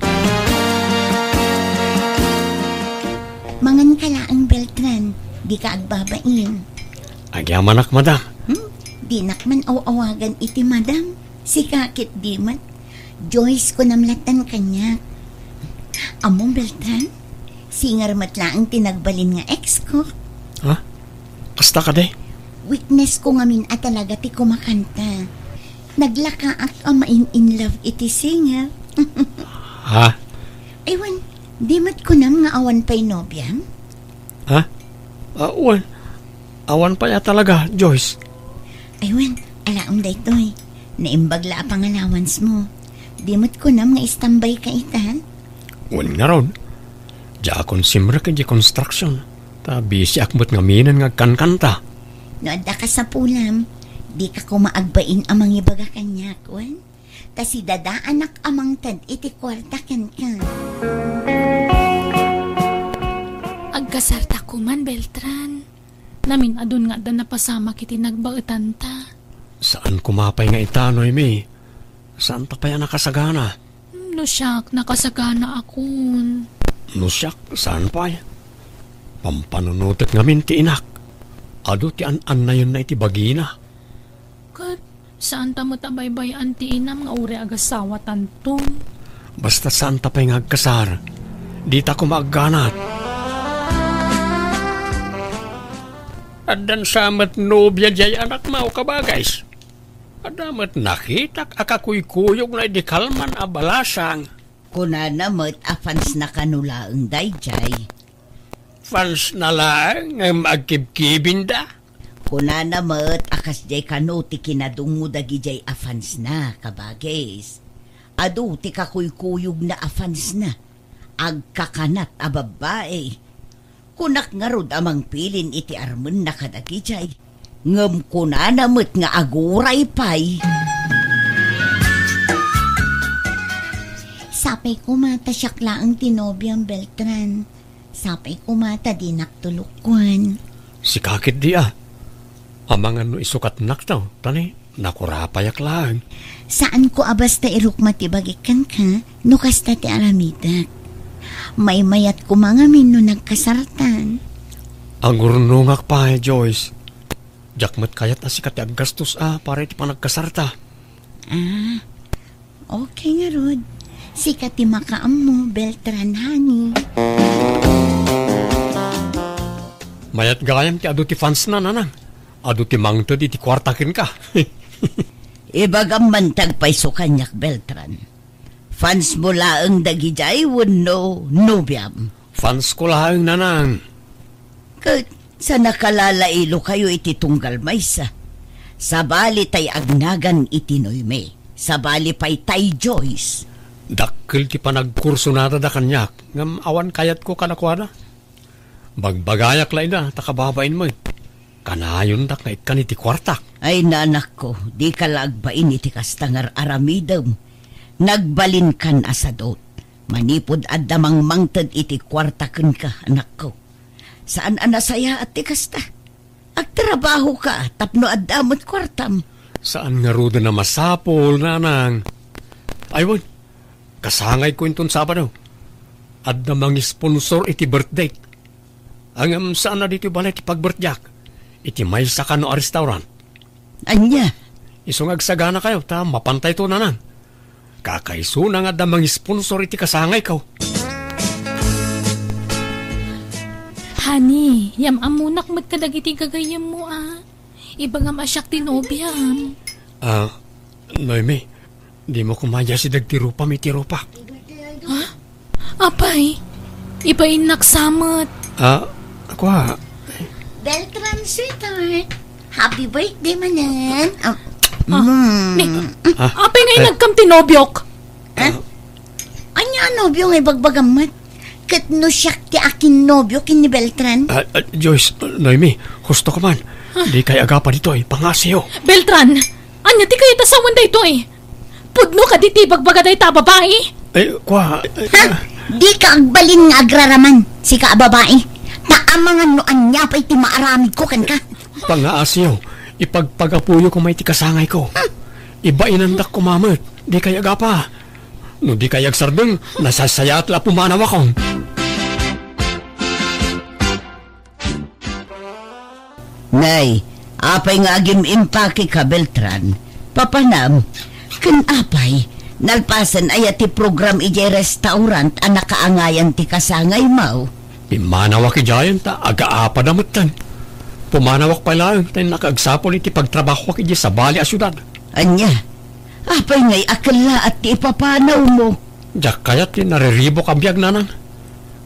Manganka laeng, Beltran. Dika agbabain. Agyamanak, madam. Hmm? Dinak man aw-awagan iti madam. Sika ketdi met. Joyce, kunam lattan kaniak. Ammom, Beltran? Singer met laeng ti nagbalin nga ex ko. Ha? Kasta kadi? Weakness ko ngamin a talaga ti kumakanta. Naglakaak a main-in love iti singer. Ha? Ay wen, di met kunam nga awan pay nobiam? Ha? Ah, wen, awan pay a talaga, Joyce. Ay wen, alaem daytoy. Naimbag la a pangalawansmo. Di met kunam nga istambayka ita? Wen ngarud, diakon simrek idiay construction. Ta bisiak met ngaminen nga agkankanta. No adda kasapulam, dika koma agbain a mangibaga kaniak, wen? Ta sidadaanak a mangted iti kuarta kenka. Agkasarta koman, Beltran. Namin-adun nga adda napasamak iti nagbaetanta. Saan koma pay nga ita, Noemi. Saanta pay a nakasagana. No siak, nakasaganaakon. No siak, saan pay. Pampanunotek ngamin ti inak. Adu ti an-annayenna iti bagina. Ket saanta met a baybay-an ti inam nga uray agasawatanto. Basta saanta pay nga agkasar, dita koma agganat. Addan sa met nobia diay anakmo, kabagays. Adda met nakitak a kakuykuyogna idi kalman a balasang. Kunana met a fansna kano laeng daydiay. Fansna laeng ngem agkibkibinda? Kunana met a kasdiay kano ti kinadungngo dagidiay a fansna, kabagis. Adu ti kakuykuyogna a fansna. Agkakanat a babbai. Kunak ngarud a mangpilin iti armenna kadagidiay. Ngem kunana met nga aguray pay. Sapay koma ta siak laeng ti nobiam, Beltran. Sapay koma ta dinak tulokkuan. Sika ketdi a. Amangan no isukatnakto, ta ni, nakurapayak laeng. Saanko a basta irukma ti bagik kenka no kasta ti aramidek. Maymayat koma ngamin no nagkasartan. Agurnongak pay, Joyce. Diak met kayat a sika ti aggastos a para iti panagkasarta. Ah, okay ngarud. Sika ti makaammo, Beltran, honey. Mayat gayam ti adu ti fansna, nanang. Adu ti mangted iti kuarta kenka. Ibagam man ti agpayso kaniak, Beltran. Fans mo laeng dagidiay wenno nobiam? Fans ko laeng, Nanang. Ket sa nakalalailo kayo iti tunggal maysa, sabali tay agnagan iti Noemi, sabali pay tay Joyce. Dakkel ti panagkursunada da kaniak, ngem awan kayatko kadakuada. Bagbagayak la ida, ta kababain met. Kanayondak nga ikkan iti kuartak. Ay, nanakko, dika la agbain iti kasta nga ar-aramidem. Nagbalinkan a sadut. Manipud adda mangmangted iti kuarta kenka, anakko. Saan a nasayaat ti kasta. Agtrabahoka tapno adda met kuartam. Saan ngaruden a masapul, Nanang. Ay, wen, kasangayko inton Sabado. Adda mangisponsor iti birthday. Ngem saan a ditoy balay ti pagbirthday-ak. Iti maysa kano a restaurant. Ania? Isu nga agsaganakayo, ta mapantayto, Nanang. Kakaisuna nga adda mangisponsor iti kasangayko. Honey, yam-ammonak met kadagiti gagayyemmo, a. Ibagam a siak ti nobiam. Ah, Noemi, dimo koma iyasideg ti rupam iti rupak. Ha? Apay, ibainnak sa met. Ah, kua. Beltran, sweetheart. Happy birthday manen. Ah, Ah, mm. Ni, Ah, apay nga eh. inagkam ti nobiok? Eh? Ania a nobio nga ibagbagam met? Ket no siak ti akinnobio ken ni Beltran? Ah, ah, Joyce, Noemi, husto ka man. Di kay agapa ditoy, pangasiyo. Beltran, ania ti kayat a sawen daytoy? Pudno kadi ti ibagbaga dayta a babai? Eh, kua, eh, Ha? Di ka agbalin nga agraraman, sika a babai. Ta amangan no ania pay ti maaramidko kenka. Pangaasiyo, ipagpagapuyo koma iti kasangayko. Ibainandak koma met, di kay agapa. No di kay agsardeng, nasaysayaat la a pumanawakon. Nay, apay nga agim-impake ka, Beltran? Papanam, ken apay, nalpasen aya ti program idiay restaurant a nakaangayan ti kasangaymo? Pimmanawak idiayen ta agaapada metten. Pumanawak pay laeng ta innaka agsapul iti pagtrabahoak idiay sabali a siudad. Ania? Apay ngay a kellaat ti ipapanawmo? Diak kayat ti nariribuk a biag, Nanang.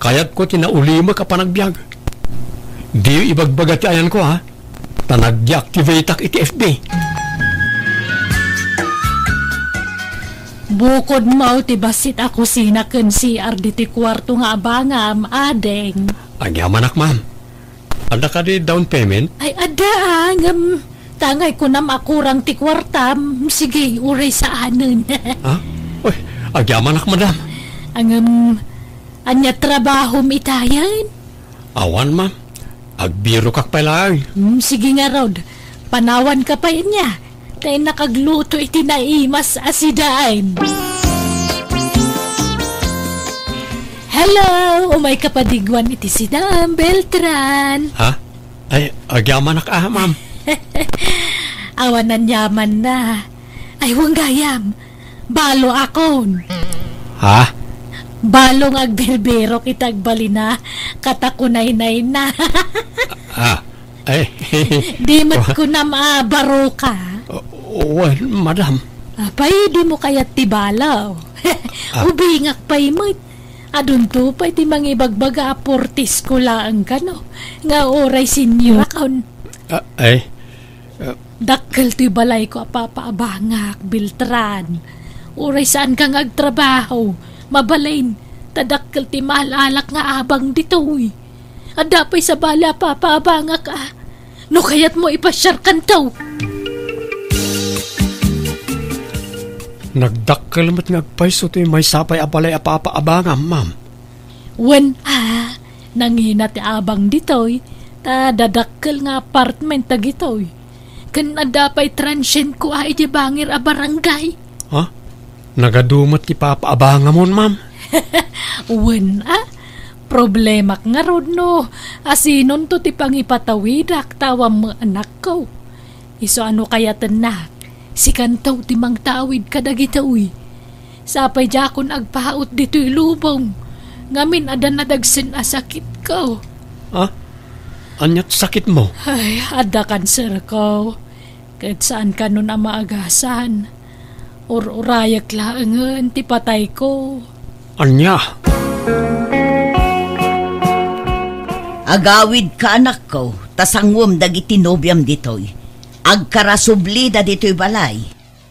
Kayatko ti naulimek a panagbiag. Diyo ibagbaga ti ayanko, ha? Ta nag-deactivateak iti F B. Bukodmo ti bassit a kusina ken C R ditoy kuarto nga abangam, ading. Agyamanak, ma'am. Adda kadi down payment? Ay, adda, ah, ngem tangay kunam a kurang ti kuartam. Sige, uray saanen. Ha? Uy, agyamanak, madam. Ngem, ania trabahom itayen? Awan, ma'am. Agbirokak pay laeng. Hmm, sige ngarud. Panawanka pay ania. Ta innak agluto iti naimas a sidaen. Hello! Umay kapadigwan iti sidaem, Beltran. Ha? Ay, agyamanak a, ma'am. Awan aniamanna. Ay, wen gayam. Baloakon. Ha? Balo nga agbirbirok iti agbalina, ket kunaynayna. Ah, ay. Di met kunam a baroka. Wen, madam. Apay, dimo kayat ti balo? Ah. Ubingak pay met. Adunto pay ti mangibagbaga a portis ko laeng kano, nga uray senyorakon. Ah, ay. Ah. Dakkel ti balayko a papaabangak, Beltran. Uray saanka nga agtrabaho, mabalin, ta dakkel ti maal-alak nga abang ditoy. Adda pay sabali a papaabangak a. No kayatmo, ipasiarkanto. Nagdakkel met nga agpayso ti maysa pay a balay a papaabangam, ma'am. Wen a, nangina ti abang ditoy, ta dadakkel nga apartment dagitoy. Ken adda pay transientko a idiay bangir a barangay. Ha? Nagadu met ti papaabangamon, ma'am? Wen a, problemak ngarud no asinonto ti pangipatawidak ta awan met anakko. Isu a no kayatennak, sikanto ti mangtawid kadagitoy. Sapay diakon agpaut ditoy lubong, ngamin adda nadagsen a sakitko. Ha? Ania ti sakitmo? Ay, adda kanserko. Ket saan kanon a maagasan. Ur-urayek laengen ti patayko. Ania? Agawidka, anakko, ta sanguem dagiti nobiam ditoy. Agkarasublida ditoy balay.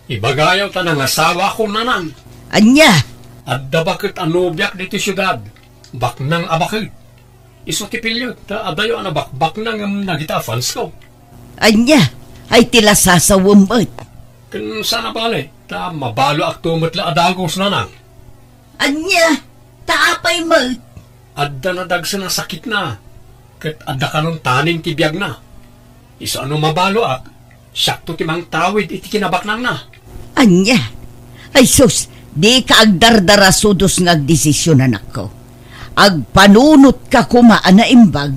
Ibagayo ta nangasawako, nanang. Ania? Adda baket a nobiak ditoy siudad. Baknang a baket. Isu ti piliek ta adayo a nabakbaknang ngem dagita a fansko. Ania? Ay ti lasasawem met. Ken saan a bale, ta mabaloakto met la a dagus, nanang. Ania? Ta apay met? Adda nadagsen a sakitna, ket adda kanon tanin ti biagna. Isu a no mabaloak, siakto ti mangtawid iti kinabaknangna. Ania? Ay sus, dika agdardarasudos nga agdesisyon, anakko. Agpanunotka koma a naimbag.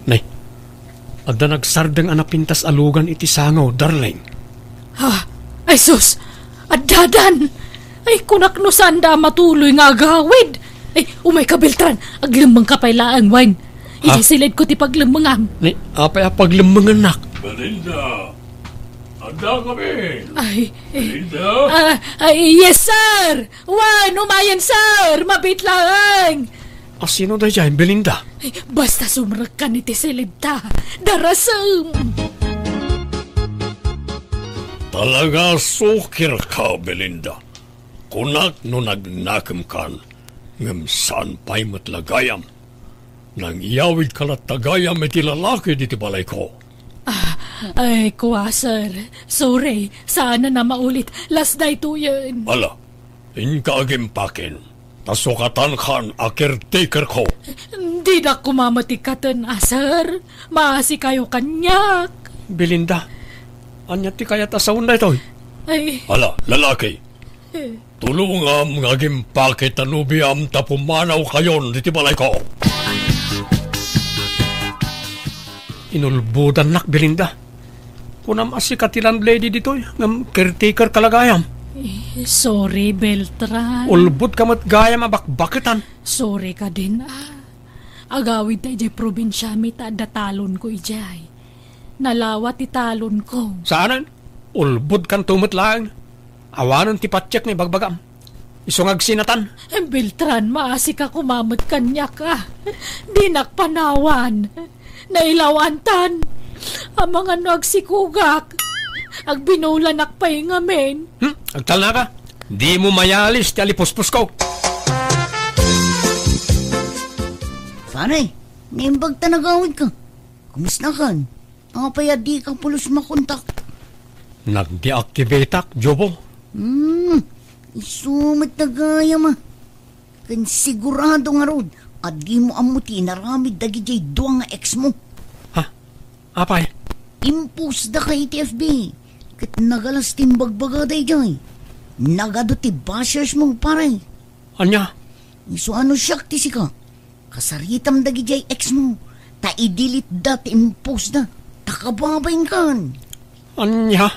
Nay, adda nagsardeng a napintas a lugan iti sango, darling. Ha? Ay sus! Addadan! Ay, kunak no saanda a matuloy nga agawid! Ay, umayka, Beltran! Aglemmengka pay laeng, wen. Ha? Idiay silidko ti paglemmengam. Ni, apay a paglemmengennak? Belinda! Adda kami! Ay, eh, Belinda? Ah, ay, yes, sir! Wen, umayen, sir! Mabiit laeng! A sino daydiay, Belinda? Basta sumrekkan iti silidta, darasem! Talaga sukirka, Belinda. Kunak no nagnakemkan, ngem saan pay met la gayam. Nangiyawidka latta gayam iti lalaki diti balayko. Ah, ay, kua, sir. Sorry, saan a maulit. Last daytoyen. Ala, inka agimpaken. Ta sukatankan a caretakerko. Dinak koma met ikkaten a, sir. Maasikayo kaniak. Belinda, ania ti kayat a saon daytoy? Ay. Ala, lalaki. Eh. Tulongam nga agimpake ta nobiam ta pumanawkayon diti balayko. Inulbodannak, Belinda. Kunam a sika ti landlady ditoy, ngem caretakerka la gayam. Eh, sorry, Beltran. Ulbodka met gayam a bakbaketan. Sorry kadin, ah. Agawidta idiay probinsiami ta adda talonko idiay. Nalawa ti talonko. Saanen? Ulbodkanto met laeng. Awanen ti patiek nga ibagbagam. Isu nga agsinatan. Beltran, maasika koma met kaniak, a. Dinak panawan. Nailawantan. Amangan no agsikogak. Agbinulanak pay ngamin. Hmm? Agtalnaka? Dimo mayalis ti alipuspusko. Pare, naimbag ta nagawidka. Kumustakan? Apay a dika pulos makontak? Nagdeactivateak, Jobo. Hmm, isu met gayam a. Ken sigurado ngarud a dimo ammo ti inaramid dagidiay dua nga ex mo. Ha? Apay? Impost daka iti F B. Ket nagalas ti imbagbagada idiay. Nagadu ti bashers mo, pare. Ania? Isu a no siak ti sika. Kasaritam dagidiay ex mo, ta i-delete da ti impost da, ta kababainkan. Ania?